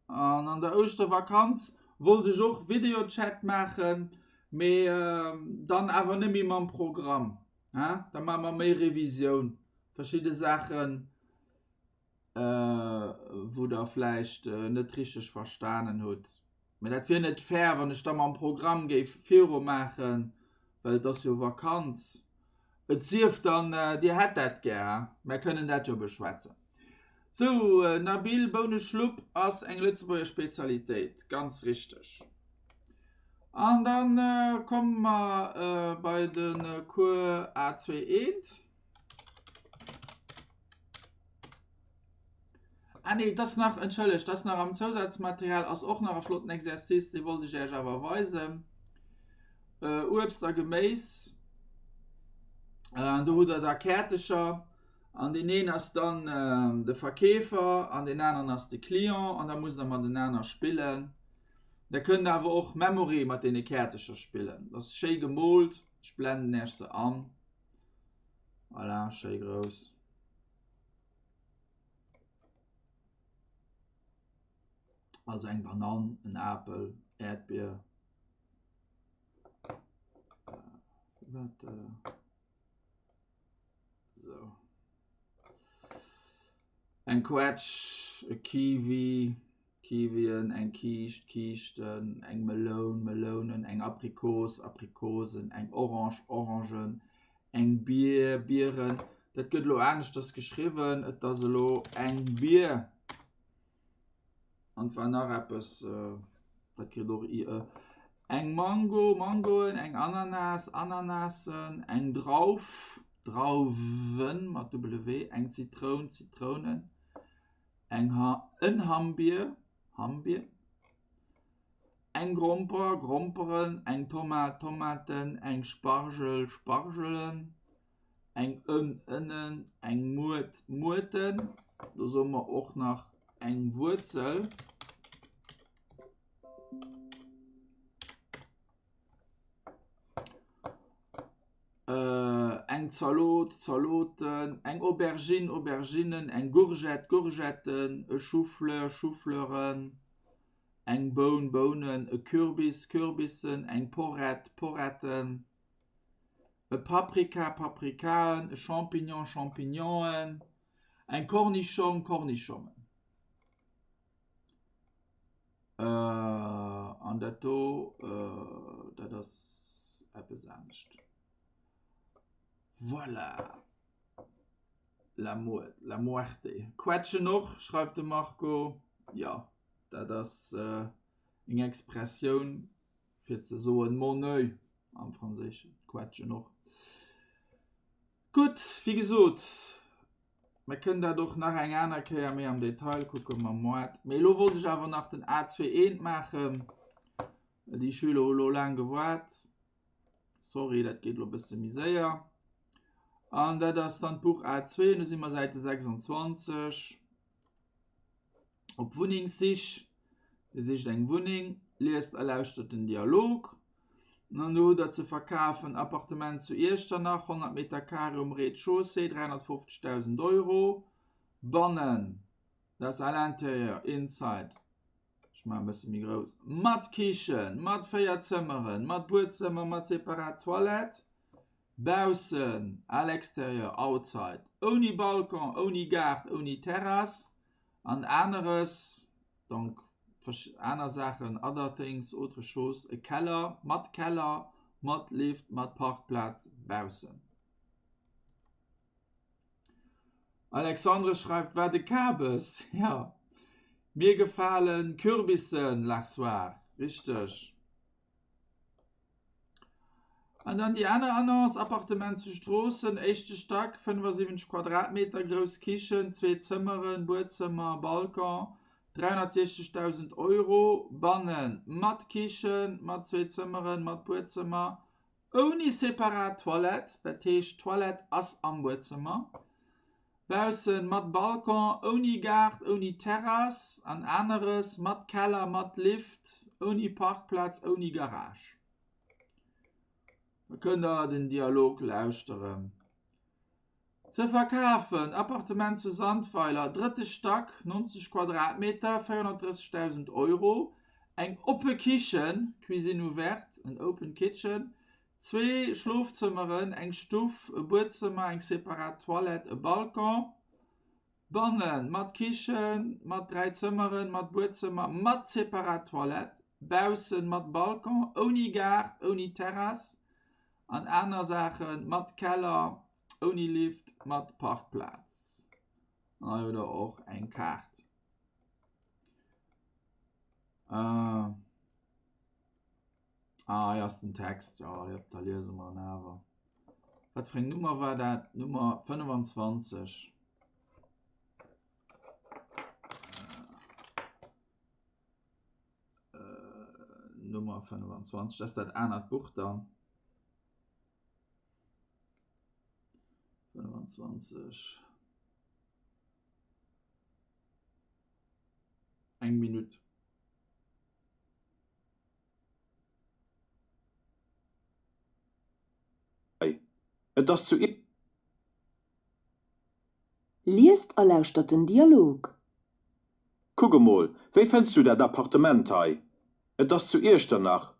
An an der Ouschtervakanz wollt ech och Videochat maachen, mee äh, dann awer net méi mam Programm. Hein? Da maache mer méi Revisioun. Verschidde Saachen wou der vläicht net richteg verstanen hutt. Mä dat wier net fair, wann ech da mam Programm géif viru maachen, well et ass jo Vakanz. Et sief dann, Dir hätt dat gär, mär kënnen dat jo beschwätzen. Sou, Nabil, Bouneschlupp ass eng Lëtzebuerger Spezialitéit, ganz richteg. An da komme mer bei de Cours A2 eent. Ah nee, das nach, entschëllegt, das nach am Zousazmaterial ass och nach e flotten Exercice, dee wollt ech Iech awer weisen. Äh, Uebst a Geméis. Äh, do hutt der da Käertecher an deen een ass dann äh, de Verkeefer an deen aneren ass de Client an da musst der matenaner spillen. Der kënnt awer och Memory mat deene Käertecher spillen. Dat ass schéi gemoolt, ech blenden Iech se an. Voilà, schéi grouss. Also eng Banann, en Apel, Äerdbier. Wat? Äh, so. Eng Quetsch, e Kiwi. Kiwien, eng Kiischt, Kiischten, eng Meloun, Melounen, eng Aprikos, Aprikosen, eng Orange, Orangen, eng Bier, Bieren. Dat gëtt elo aneschters geschriwwen, et ass elo eng Bier. An et war nach eppes, dat kritt och ie. Eng Mango, Mangoen, eng Ananas, Ananassen, eng Drauf, Drauwen mat dubbele w, eng Zitroun, Zitrounen. Eng Ha en Hammbier, Hammbier, eng Gromper, Gromperen, eng Tomat, Tomaten, eng Spargel, Spargelen, eng Ënn, Ënnen, eng Muert, Muerten, do soe mer och nach eng Wuerzel. Eng Zalot, Zaloten, eng Aubergine, Auberginnen, eng Gourgette, Gourgetten, e Choufleur, Choufleuren, eng Boun, Bounen, e Kürbis, Kürbissen, eng Porrett, Porretten, e Paprika, Paprikaen, e Champignon, Champignonen, eng Kornischong, Kornischongen. An dat do, dat ass eppes anescht. Voilà. La muerte, la muerte. Quetschen och, schreift de Marco. Jo, dat ass eng Expressioun fir ze soen mon oeil am Franséischen. Quetschen och. Gutt, wéi gesot, mer kënnen dat och nach eng aner Kéier méi am Detail kucke mam Moart. Mee elo wollt ech awer nach den A2 eent maachen. Déi Schüler hu lo laang gewaart. Sorry, dat geet elo e bësse méi séier. An dat ass dann d'Buch A2, do si mer Säite 26. Op Wunnengssich, Dir sicht eng Wunneng, liest a lauschtert den Dialog. An do hutt der ze verkafen, Appartement zu Iechternach, 100 Meter carré um Rez-de-chaussée, 350.000 Euro. Bannen, dat ass à l'intérieur, inside. Ech maachen e bësse méi grouss. Mat Kichen, mat 4 Zëmmeren, mat Buedzëmmer, mat separat Toilette. Baussen, à l'extérieur, outside. Ouni Balcon, ouni Gaart, ouni Terrass. An aneres, donc aner Saachen, other things, autre chose, e Keller, mat Keller, mat Lift, mat Parkplaz baussen. Alexandre schreift, Wat e Kabes! Jo, mir gefalen Kürbissen, Larsoir, richteg. An dann déi aner Annonce, Appartement zu Stroossen, éischte Stack, 75 Quadratmeter grouss Kichen, zwee Zëmmeren, Buedzëmmer, Balcon, 360.000 Euro, bannen, mat Kichen, mat zwee Zëmmeren, mat Buedzëmmer, Ouni separat Toilette, dat heescht d'Toilette ass am Buedzëmmer, baussen mat Balcon, ouni Gaart, ouni Terrass an aneres, mat Keller, mat Lift, ouni Parkplaz, ouni Garage. Da kënnt der den Dialog lauschteren. Ze verkafen, Appartement zu Sandweiler, drëtte Stack, 90 Quadratmeter, 430.000 Euro, eng oppe Kichen, Cuisine ouverte, en open kitchen, zwee Schlofzëmmeren, eng Stuff, e Buedzëmmer, eng separat Toilette, e Balcon, bannen, mat Kichen, mat 3 Zëmmeren, mat Buedzëmmer, mat separat Toilette, baussen, mat Balcon, ouni Gaart, ouni Terrass an aner Saachen, mat Keller, Ouni Lift, mat Parkplaz. An hei hutt der och eng Kaart. Ah, ah hei ass den Text. Ja, ja, da liese mer en awer. Wat fir eng Nummer war dat? Nummer 25. Äh, Nummer 25, dat ass dat anert Buch dann. 25. Eng Minutt. Hei. Et ass zu. Liest a lauschtert den Dialog. Kuck emol, wéi fënns du dat Appartement hei? Et ass zu Iechternach.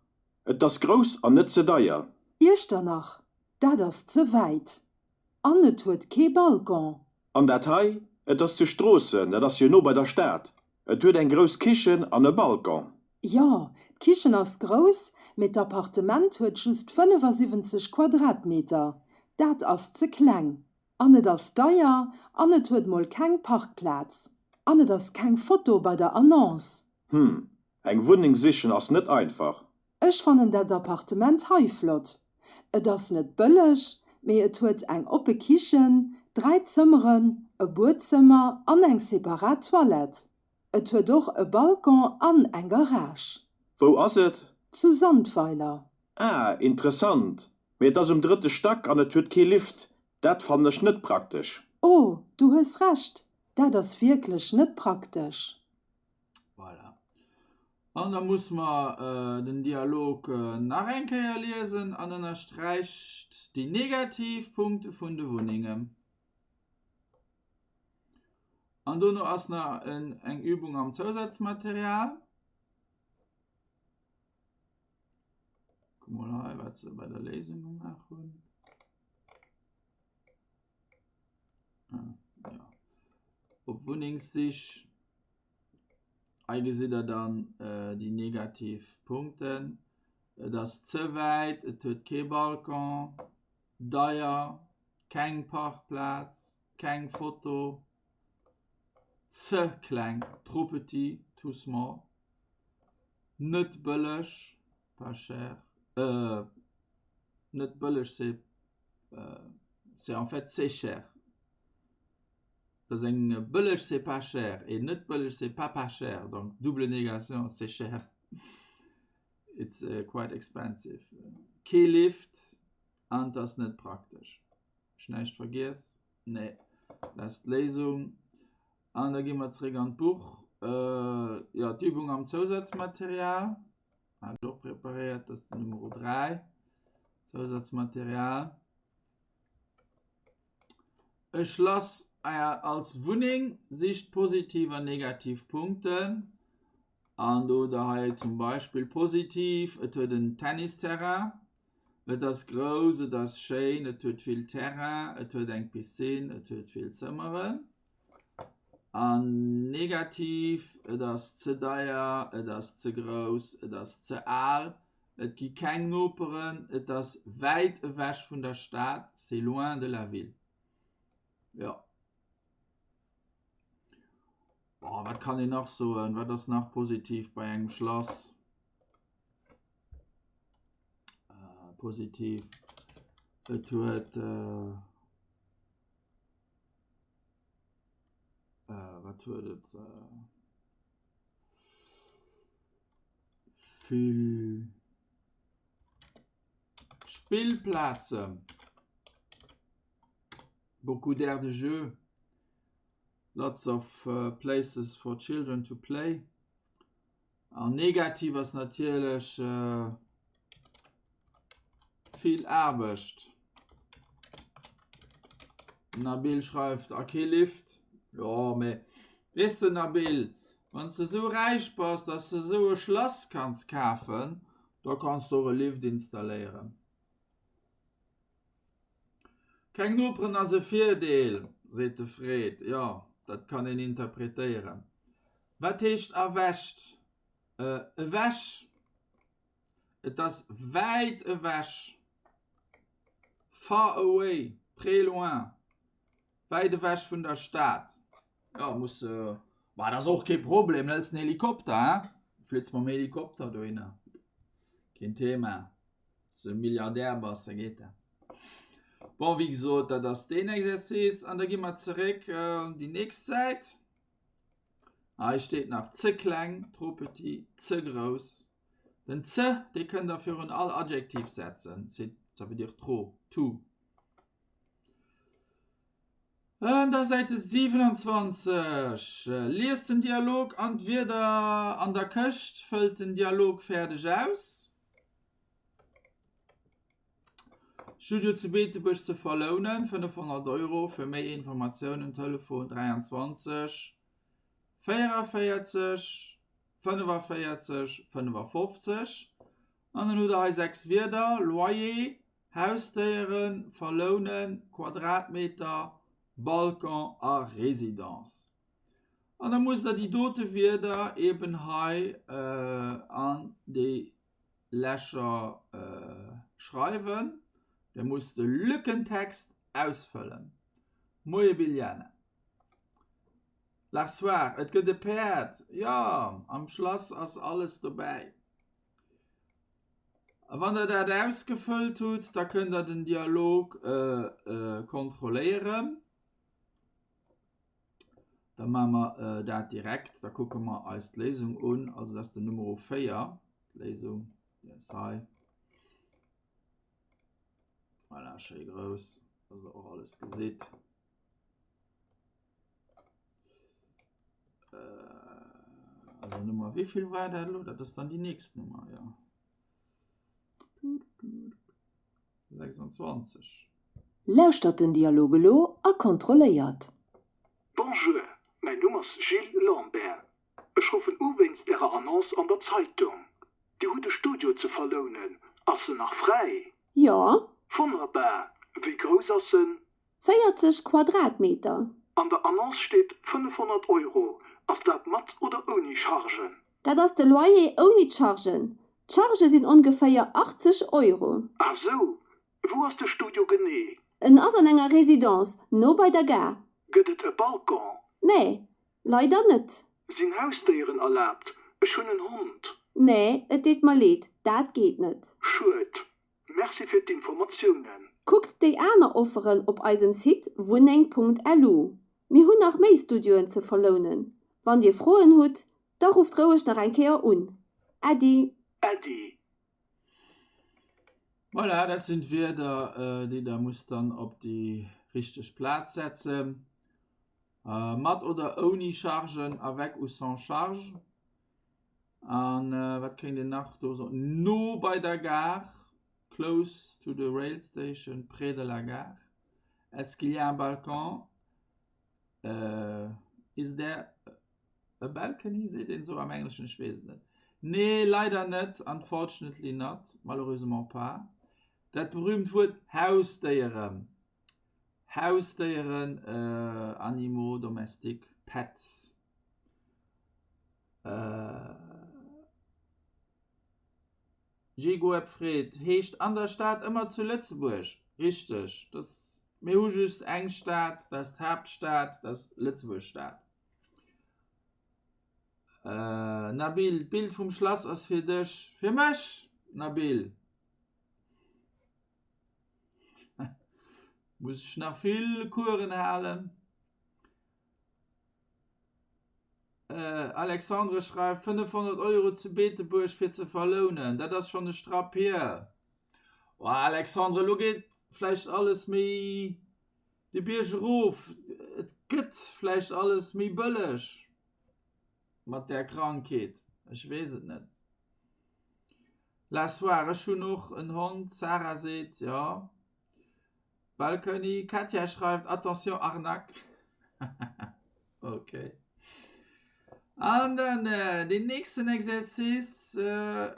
Et ass grouss an net ze deier. Iechternach, dat ass ze wäit. An et huet kee Balcon. An dat hei? Et ass zu Stroossen, dat ass jo no bei der Stad. Et huet eng grouss Kichen an e Balcon. Jo, d'Kichen ass grouss, mee d'Appartement huet just 75 Quadratmeter. Dat ass ze kleng. An et ass deier an et huet mol keng Parkplaz. An et ass keng Foto bei der Annonce. Hm, eng Wunneng sichen ass net einfach. Ech fannen dat Appartement hei flott. Et ass net bëlleg, mee et huet eng oppe Kichen, 3 Zëmmeren, e Buedzëmmer an eng separat Toilette. Et huet och e Balcon an eng Garage. Wou ass et? Zu Sandweiler. Ah, interessant. Mee et ass um drëtte Stack an et huet kee Lift. Dat fannen ech net praktesch. Oh, du hues Recht, dat ass wierklech net praktesch. Voilà. An da muss mer den Dialog nach eng Kéier liesen an ënnersträicht déi negativ Punkte vun de Wunnengen. An dono ass nach eng Übung am Zousazmaterial. Kuck mol hei, wat se bei der Léisung gemaach hunn. Ah, ja. Op Wunnengssich. Hei gesitt der dann déi negativ Punkten. Et ass ze wäit, et huet kee Balcon, deier, keng Parkplaz, keng Foto, ze kleng, trop petit, too small, net bëlleg, pas cher, net bëlleg c'est c'est en fait c'est cher. Dat ass eng bëlleg c'est pas cher et net bëlleg c'est pas pas cher, donc double négation c'est cher, it's quite expensive. Kee Lift an et ass net praktesch. Ech näischt vergiess? Nee, dat ass d'Léisung. An da gi mer zeréck an d'Buch. Jo, d'Übung am Zousazmaterial hat ech och preparéiert, dat ass den Numero 3, Zousazmaterial. E Schlass als Wunneng sicht positiv an negativ Punkten. An do der hei zum Beispill positiv, et huet en Tennisterrain, et ass grouss, et ass schéin, et huet vill Terrain, et huet eng Piscine, et huet vill Zëmmeren. An negativ, et ass ze deier, et ass ze grouss, et ass ze al, Et gi keng Noperen, et ass wäit ewech vun der Stad, c'est loin de la ville. Jo. Bon, wat kann een nach soen? Wat ass nach positiv bei engem Schlass? Äh, positiv. Et huet. Äh, äh, wat huet et? Äh, Vill Spillplazen, beaucoup d'aires de jeu, lots of places for children to play. An negativ ass natierlech vill Aarbecht. Nabil schreift, a kee Lift. Jo, mee weess de Nabil, wann s de esou räich bass, dass de esou e Schlass kanns kafen, da kanns de och e Lift installéieren. Keng Noperen ass e Virdeel, seet de Fred. Jo, dat kann een interpretéieren. Wat heescht erwächt? Ewech. Et ass wäit ewech. Far away, très loin. Wäit ewech vun der Stad. Jo, muss, ma dat ass och kee Problem, hëls den Helikopter, hein? Flitts mam Helikopter dohinner. Keen Thema. S de Milliardär bass, da geet dat. Bon, wéi gesot, dat ass deen Exercice. An da gi mer zeréck déi nächst Säit. Hei steet nach ze kleng, trop petit, ze grouss. Den ze, dee kënnt der virun all Adjektiv setzen, c'est, ça veut dire trop, too. An der Säite 27, Liest den Dialog an d'Wierder an der Këscht, fëllt den Dialog fäerdeg aus. Studio zu Beetebuerg ze verlounen, 500 Euro, fir méi Informatiounen Telefon 23 44 45 55. An dann hutt der hei 6 Wierder, Loyer, Hausdéieren, verlounen, Quadratmeter, Balcon a Résidence. An da musst der déi dote Wierder eben hei an déi Lächer schreiwen. Der musst de Lückentext ausfëllen. Moie Biljana. L'arsoir, et gëtt e Päerd. Jo, am Schlass ass alles dobäi. A wann der dat ausgefëllt hutt, da kënnt der den Dialog kontrolléieren. Da maache mer dat direkt, da kucke mer eis d'Léisung un. Also dat ass den Numero 4, d'Léisung, déi ass hei. Voilà, schéi grouss, dass der och alles gesitt. Also Nummer, wéivill war dat elo? Dat ass dann déi nächst Nummer, jo. 26. Lauschtert den Dialog elo a kontrolléiert. Bonjour, mäin Numm ass Gilles Lambert. Ech ruffen u wéinst Ärer Annonce an der Zeitung. Dir hutt e Studio ze verlounen. Ass en nach fräi? Jo. Wonnerbar! Wéi grouss ass en? 40 Quadratmeter. An der Annonce steet 500 Euro. Ass dat mat oder ouni Chargen? Dat ass de Loyer ouni d'Chargen. D'Chargë sinn ongeféier 80 Euro. Ah sou. Wou ass de Studio genee? En ass an enger Residence, no bei der Gare. Gëtt et e Balcon? Nee, leider net. Sinn Hausdéieren erlaabt? Ech hunn en Hond. Nee, et deet mer leed, dat geet net. Schued. Merci fir d'Informatiounen. Kuckt déi aner Offeren op eisem Site wunneng.lu. Mir hunn nach méi Studioen ze verlounen. Wann Dir Froen hutt, da rufft roueg nach eng Kéier un. Äddi. Äddi. Voilà, dat sinn d'Wierder, déi Der musst dann op déi richteg Plaz setzen. Mat oder ouni Chargen, avec ou sans charge. An wat kéint een nach do soen? No bei der Gare, close to the rail station, près de la gare. Est-ce qu'il y a un balcon? Is there a balcony? Seet een esou am Engleschen? Ech weess et net. Nee, leider net, unfortunately not, malheureusement pas. Dat berühmt Wuert Hausdéieren. Hausdéieren, animaux domestiques, pets. Jegoeb freet, Heescht an der Stad ëmmer zu Lëtzebuerg? Richteg, dass mir hu just eng Stad, dat ass d'Haaptstad, dat ass Lëtzebuerg-Stad. Nabil, d'Bild vum Schlass ass fir dech. Fir mech, Nabil? Muss ech nach vill Coursen halen? Alexandre schreift, 500 Euro zu Beetebuerg fir ze verlounen, dat ass schonn e Strapp hier. Oh Alexandre, elo geet vläicht alles méi de Bierg erof, et gëtt vläicht alles méi bëlleg mat där Krankheet, ech weess et net. La Soire, ech hunn och en Hond, d'Sarah seet, jo. Balcony, Katja schreift, Attention arnaque. Ok. An dann deen nächsten Exercice.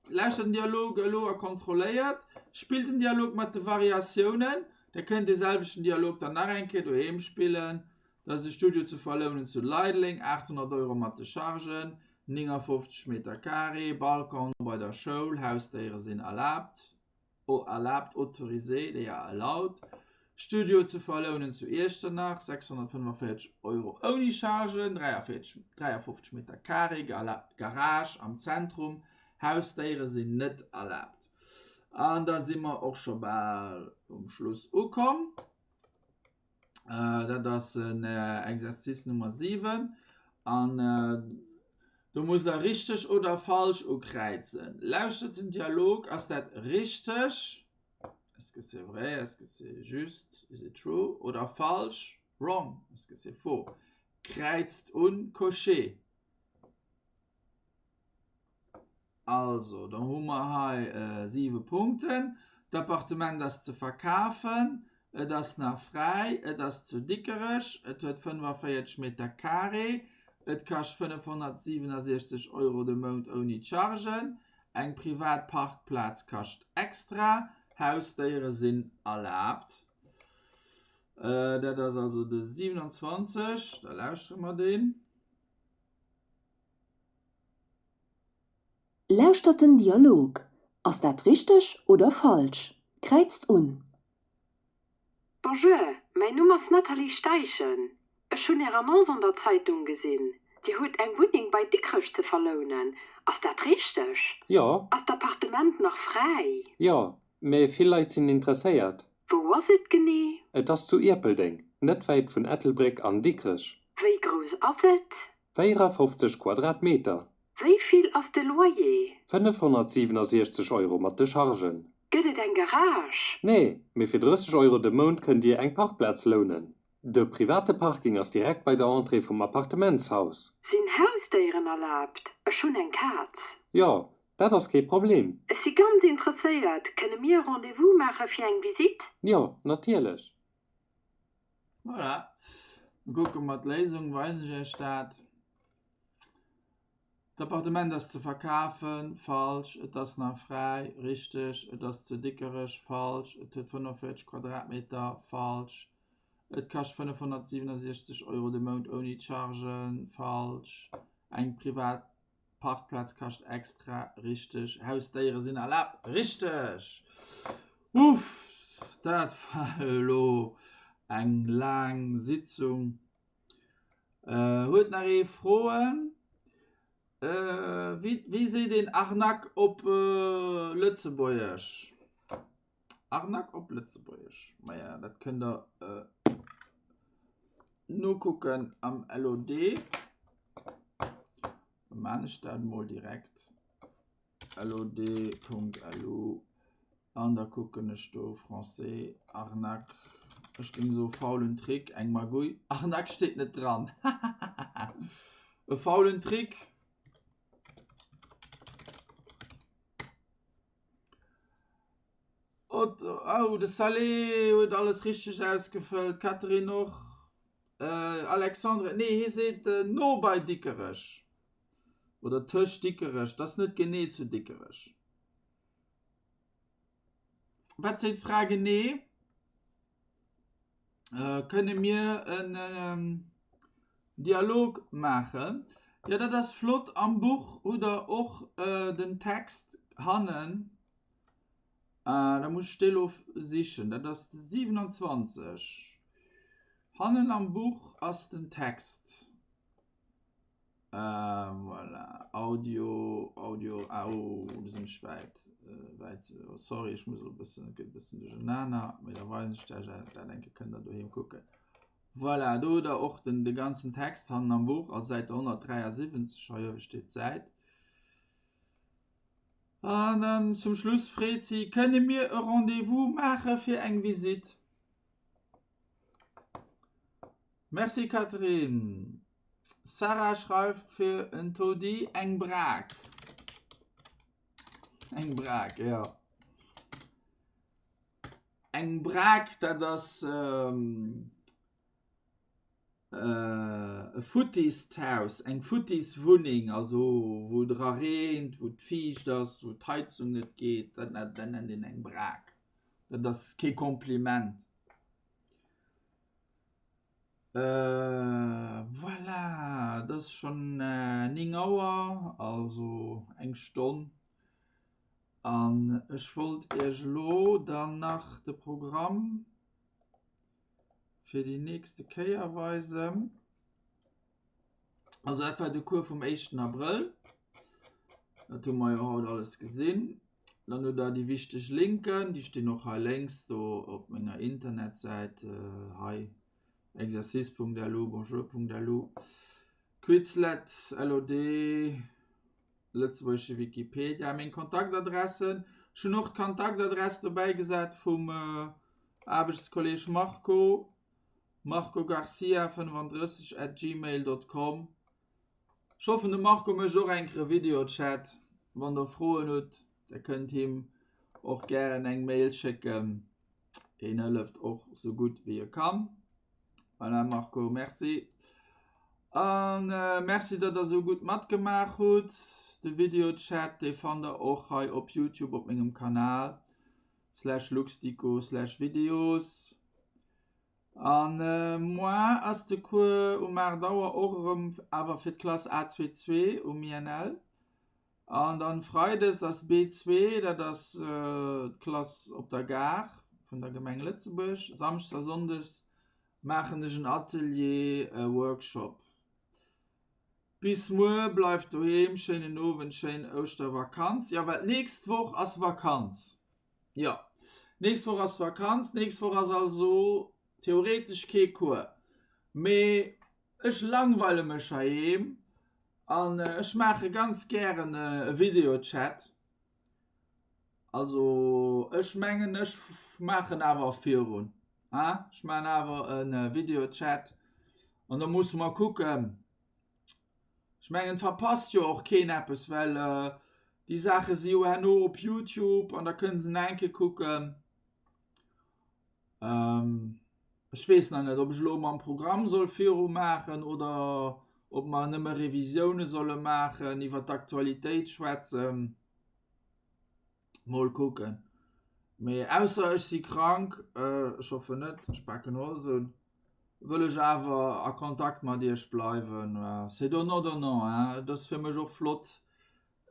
Lauschtert den Dialog elo a kontrolléiert. Spillt den Dialog mat de Variatiounen. Dir kënnt dee selwechten Dialog dann nach eng Kéier doheem spillen. Dat ass e Studio ze verlounen zu Leideleng, 800 Euro mat de Chargen, 59 Meter carré, Balcon no bei der Schoul, Hausdéiere sinn erlaabt. Erlaabt, autorisé, they are allowed. Studio ze verlounen zu Iechternach, 645 Euro ouni Chargen, 43, 53 Meter carré, Garage am Zentrum, Hausdéiere sinn net erlaabt. An da si mer och scho bal um Schluss ukomm. Dat ass en Exercice Nummer 7 an do musst der richteg oder falsch ukräizen. Lauschtert den Dialog, ass dat richteg, est-ce que c'est vrai, est-ce que c'est juste, is it true, oder falsch, wrong, est-ce que c'est faux. Kräizt un, cochez. Also, da hu mer hei siwe Punkten. D'Appartement ass ze verkafen, et ass nach fräi, et ass zu Dikerech, et huet 45 Meter carré, et kascht 567 Euro de Mount ouni d'Chargen, eng privat Parkplaz kascht extra, Hausdéiere sinn erlaabt. Dat ass also de 27, da lauschtere mer deen. Lauschtert den Dialog. Ass dat richteg oder falsch? Kräizt un. Bonjour, mäin Numm ass Nathalie Steichen. Ech hunn Är Annonce an der Zeitung gesinn. Dir hutt eng Wunneng bei Dikrech ze verlounen. Ass dat richteg? Jo. Ass d'Appartement nach fräi? Jo, mä vill Leit sinn interesséiert. Wou ass et genee? Et ass zu Ierpeldeng, net wäit vun Ettelbréck an Dikrech. Wéi grouss ass et? 54 Quadratmeter. Wéi vill ass de Loyer? 567 Euro mat de Chargen. Gëtt et eng Garage? Nee, mee fir 30 Euro de Mount kënnt Dir eng Parkplaz lounen. De private Parking ass direkt bei der Entrée vum Appartementshaus. Sinn Hausdéieren erlaabt? Ech hunn eng Kaz. Jo, dat ass kee Problem. Ech si ganz interesséiert. Kënne mir e Rendez-vous maache fir eng Visitt? Jo, natierlech. Voilà. Da kucke mer d'Léisung, weisen ech Iech dat. D'Appartement ass ze verkafen, falsch. Et ass nach fräi, richteg. Et ass zu Dikerech, falsch. Et huet 45 Quadratmeter, falsch. Et kascht 567 Euro de Mount ouni Chargen, falsch. Eng privat Parkplaz kascht extra, richteg. Hausdéiere sinn erlaabt, richteg. Uff, dat war elo eng laang Sitzung. Huet nach ee Froen? Wéi, wéi seet een Arnaque op Lëtzebuergesch? Arnaque op Lëtzebuergesch, maja dat kënnt der nokucken am LOD. Da maan ech dat mol direkt. LOD.lu an da kucken ech do Français, Arnaque, ech géing soe faulen Trick, eng Magouille, Arnaque steet net dran, e faulen Trick. Oh, de Salé huet alles richteg ausgefëllt, d'Catherine och, Alexandre, nee hie seet no bei Dikerech. Oder tëscht Dikerech, dat ass net genee zu Dikerech. Wat seet d'Fra genee? Äh, kënne mir en ähm, Dialog maachen? Ja, dat ass flott. Am Buch hutt der och äh, den Text hannen. Äh, da muss ech dee lo sichen. Dat ass de 27. Hannen am Buch ass den Text. Äh, voilà. Audio, Audio, au, do sinn ech wäit, äh, wäit, oh, sorry, ech muss e bëssen, et geet e bëssen duerchenaner, mee da weisen ech lech dat, dat eng Kéier kënnt der doheem kucken. Voilà, do hutt der och den, de ganzen Text hannen am Buch, also Säit 173, hei uewe steet d'Säit. An dann zum Schluss freet si, Kënne mir e Rendez-vous maache fir eng Visitt? Merci Catherine. Sarah schreift fir en Taudis eng Brak. Eng Brak, ja. Eng Brak, dat ass ähm, äh, e futtist Haus, eng futtis Wunneng, also wou et era reent, wou et fiicht ass, wou d'Heizung net geet, dat nennt een eng Brak. Dat ass kee Kompliment. Voilà, et ass schonn 9 Auer, also eng Stonn. An ech wollt Iech elo dann nach de Programm fir déi nächste Kéier weisen. Also dat war de Cours vum éischten Abrëll. Dat hu mer jo haut alles gesinn. Dann hutt der déi wichteg Linken, déi stinn och hei lénks do op menger Internetsäit hei exercice.lu, bonjour.lu, Quizlet, LOD, lëtzebuergesche Wikipedia, meng Kontaktadressen. Ech hunn och d'Kontaktadress dobäi gesat vum Aarbechtskolleg Marco, marcogarcia35 at gmail.com. Ech hoffen de Marco mécht och eng Kéier e Videochat. Wann der Froen hutt, der kënnt him och gären eng Mail schécken. Hien hëlleft och sou gutt wéi e kann. Voilà Marco, merci. An merci datt der sou gutt matgemaach hutt. De Videochat dee fannt der och hei op Youtube op mengem Kanal slash luxdico slash videos. An moar ass de Cours um 8 Auer och erëm awer fir d'Klass A22 um INL. An dann Freides ass B2, dat ass d'Klass op der Gare vun der Gemeng Lëtzebuerg. Samschdes a Sonndes maachen ech en Atelier, e Workshop. Bis muer, bleift doheem, schéinen Owend, schéin Ouschtervakanz. Jo, well d'nächst Woch ass Vakanz. Jo, nächst Woch ass Vakanz. Nächst Woch ass also theoretesch kee Cours. Mee ech langweile mech heiheem an ech maache ganz gären e Videochat. Also ech mengen ech maachen awer virun. Hein? Ech maachen awer e Videochat an da musse mer kucken. Ech mengen, et verpasst jo och keen eppes, well déi Saache si jo herno op Youtube an da kënne se nach eng Kéier kucken. Ech weess nach net, ob ech elo mam Programm soll viru maachen oder ob mer nëmme Revisioune solle maachen, iwwer d'Aktualitéit schwätzen. Mol kucken. Mee ausser ech si krank, ech hoffen net, ech paken Holz un, wëll ech awer a Kontakt mat iech bleiwen. C'est donnant donnant, hein. Et ass fir mech och flott,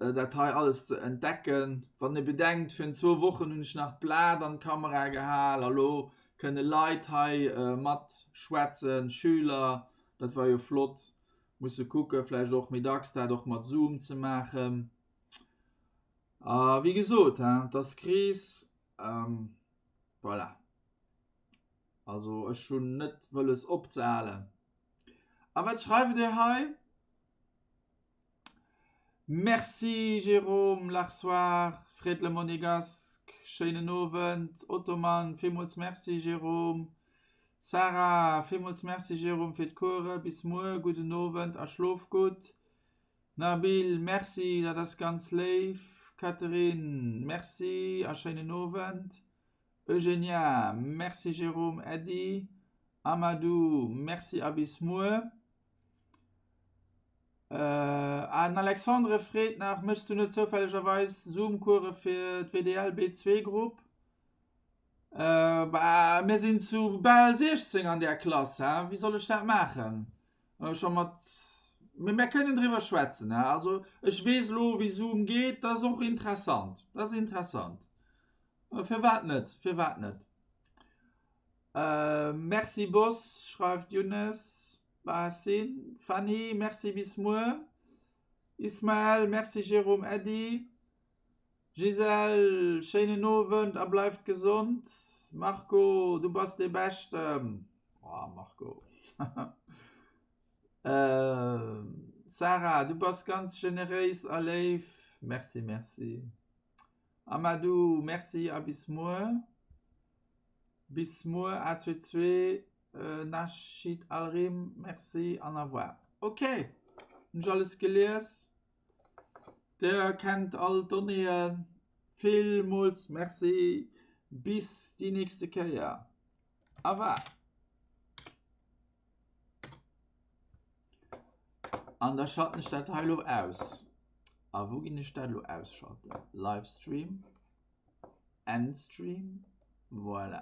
dat hei alles ze entdecken. Wann ee bedenkt, virun zwou Wochen hunn ech nach d'Blat an d'Kamera gehal a lo kënne Leit hei matschwätzen, Schüler, dat war jo flott. Musse kucken, vläicht och méi dacks dat och mat Zoom ze maachen. A wéi gesot, hein, et ass Kris, voilà. Also ech hunn net wëlles opzehalen. A wat schreift Dir hei? Merci Jérôme Larsoir, Fred Le Monégasque, schéinen Owend. Ottoman, villmools Merci Jérôme. Sarah, villmools Merci Jérôme fir d'Coure. Bis muer, gudden Owend a schlof gutt. Nabil, Merci, dat ass ganz léif. Catherine, Merci a schéinen Owend. Eugenia, Merci Jérôme, Äddi. Amadou, Merci a bis muer. Ah, den Alexandre freet nach, Méchs du net zoufällegerweis Zoom-Course fir d'WDL B2-Grupp? Bah, mir sinn zu bal 16 an där Klass, he? Wéi soll ech dat maachen? Scho mat, mee mär kënnen driwwer schwätzen, he? Also ech weess elo wéi Zoom geet, dat ass och interessant, dat ass interessant. Firwat net, firwat net? Merci Boss, schreift Younes Baassin. Fanny, merci bis muer. Ismael, merci Jérôme, Äddi. Gisèle, schéinen Owend a bleift gesond. Marco, du bass dee Beschten. Oh, Marco. Sarah, du bass ganz generéis a léif. Merci, merci. Amadou, merci a bis muer. Bis muer, A22, Nachid Alrim, merci an au revoir. Ok, hunn ech alles gelies. Der kennt all d'Donnéeën. Villmools Merci. Bis déi nächste Kéier. Au revoir. An da schalten ech dat hei elo aus. A wou ginn ech dat elo ausschalten? Livestream, Endstream, voilà.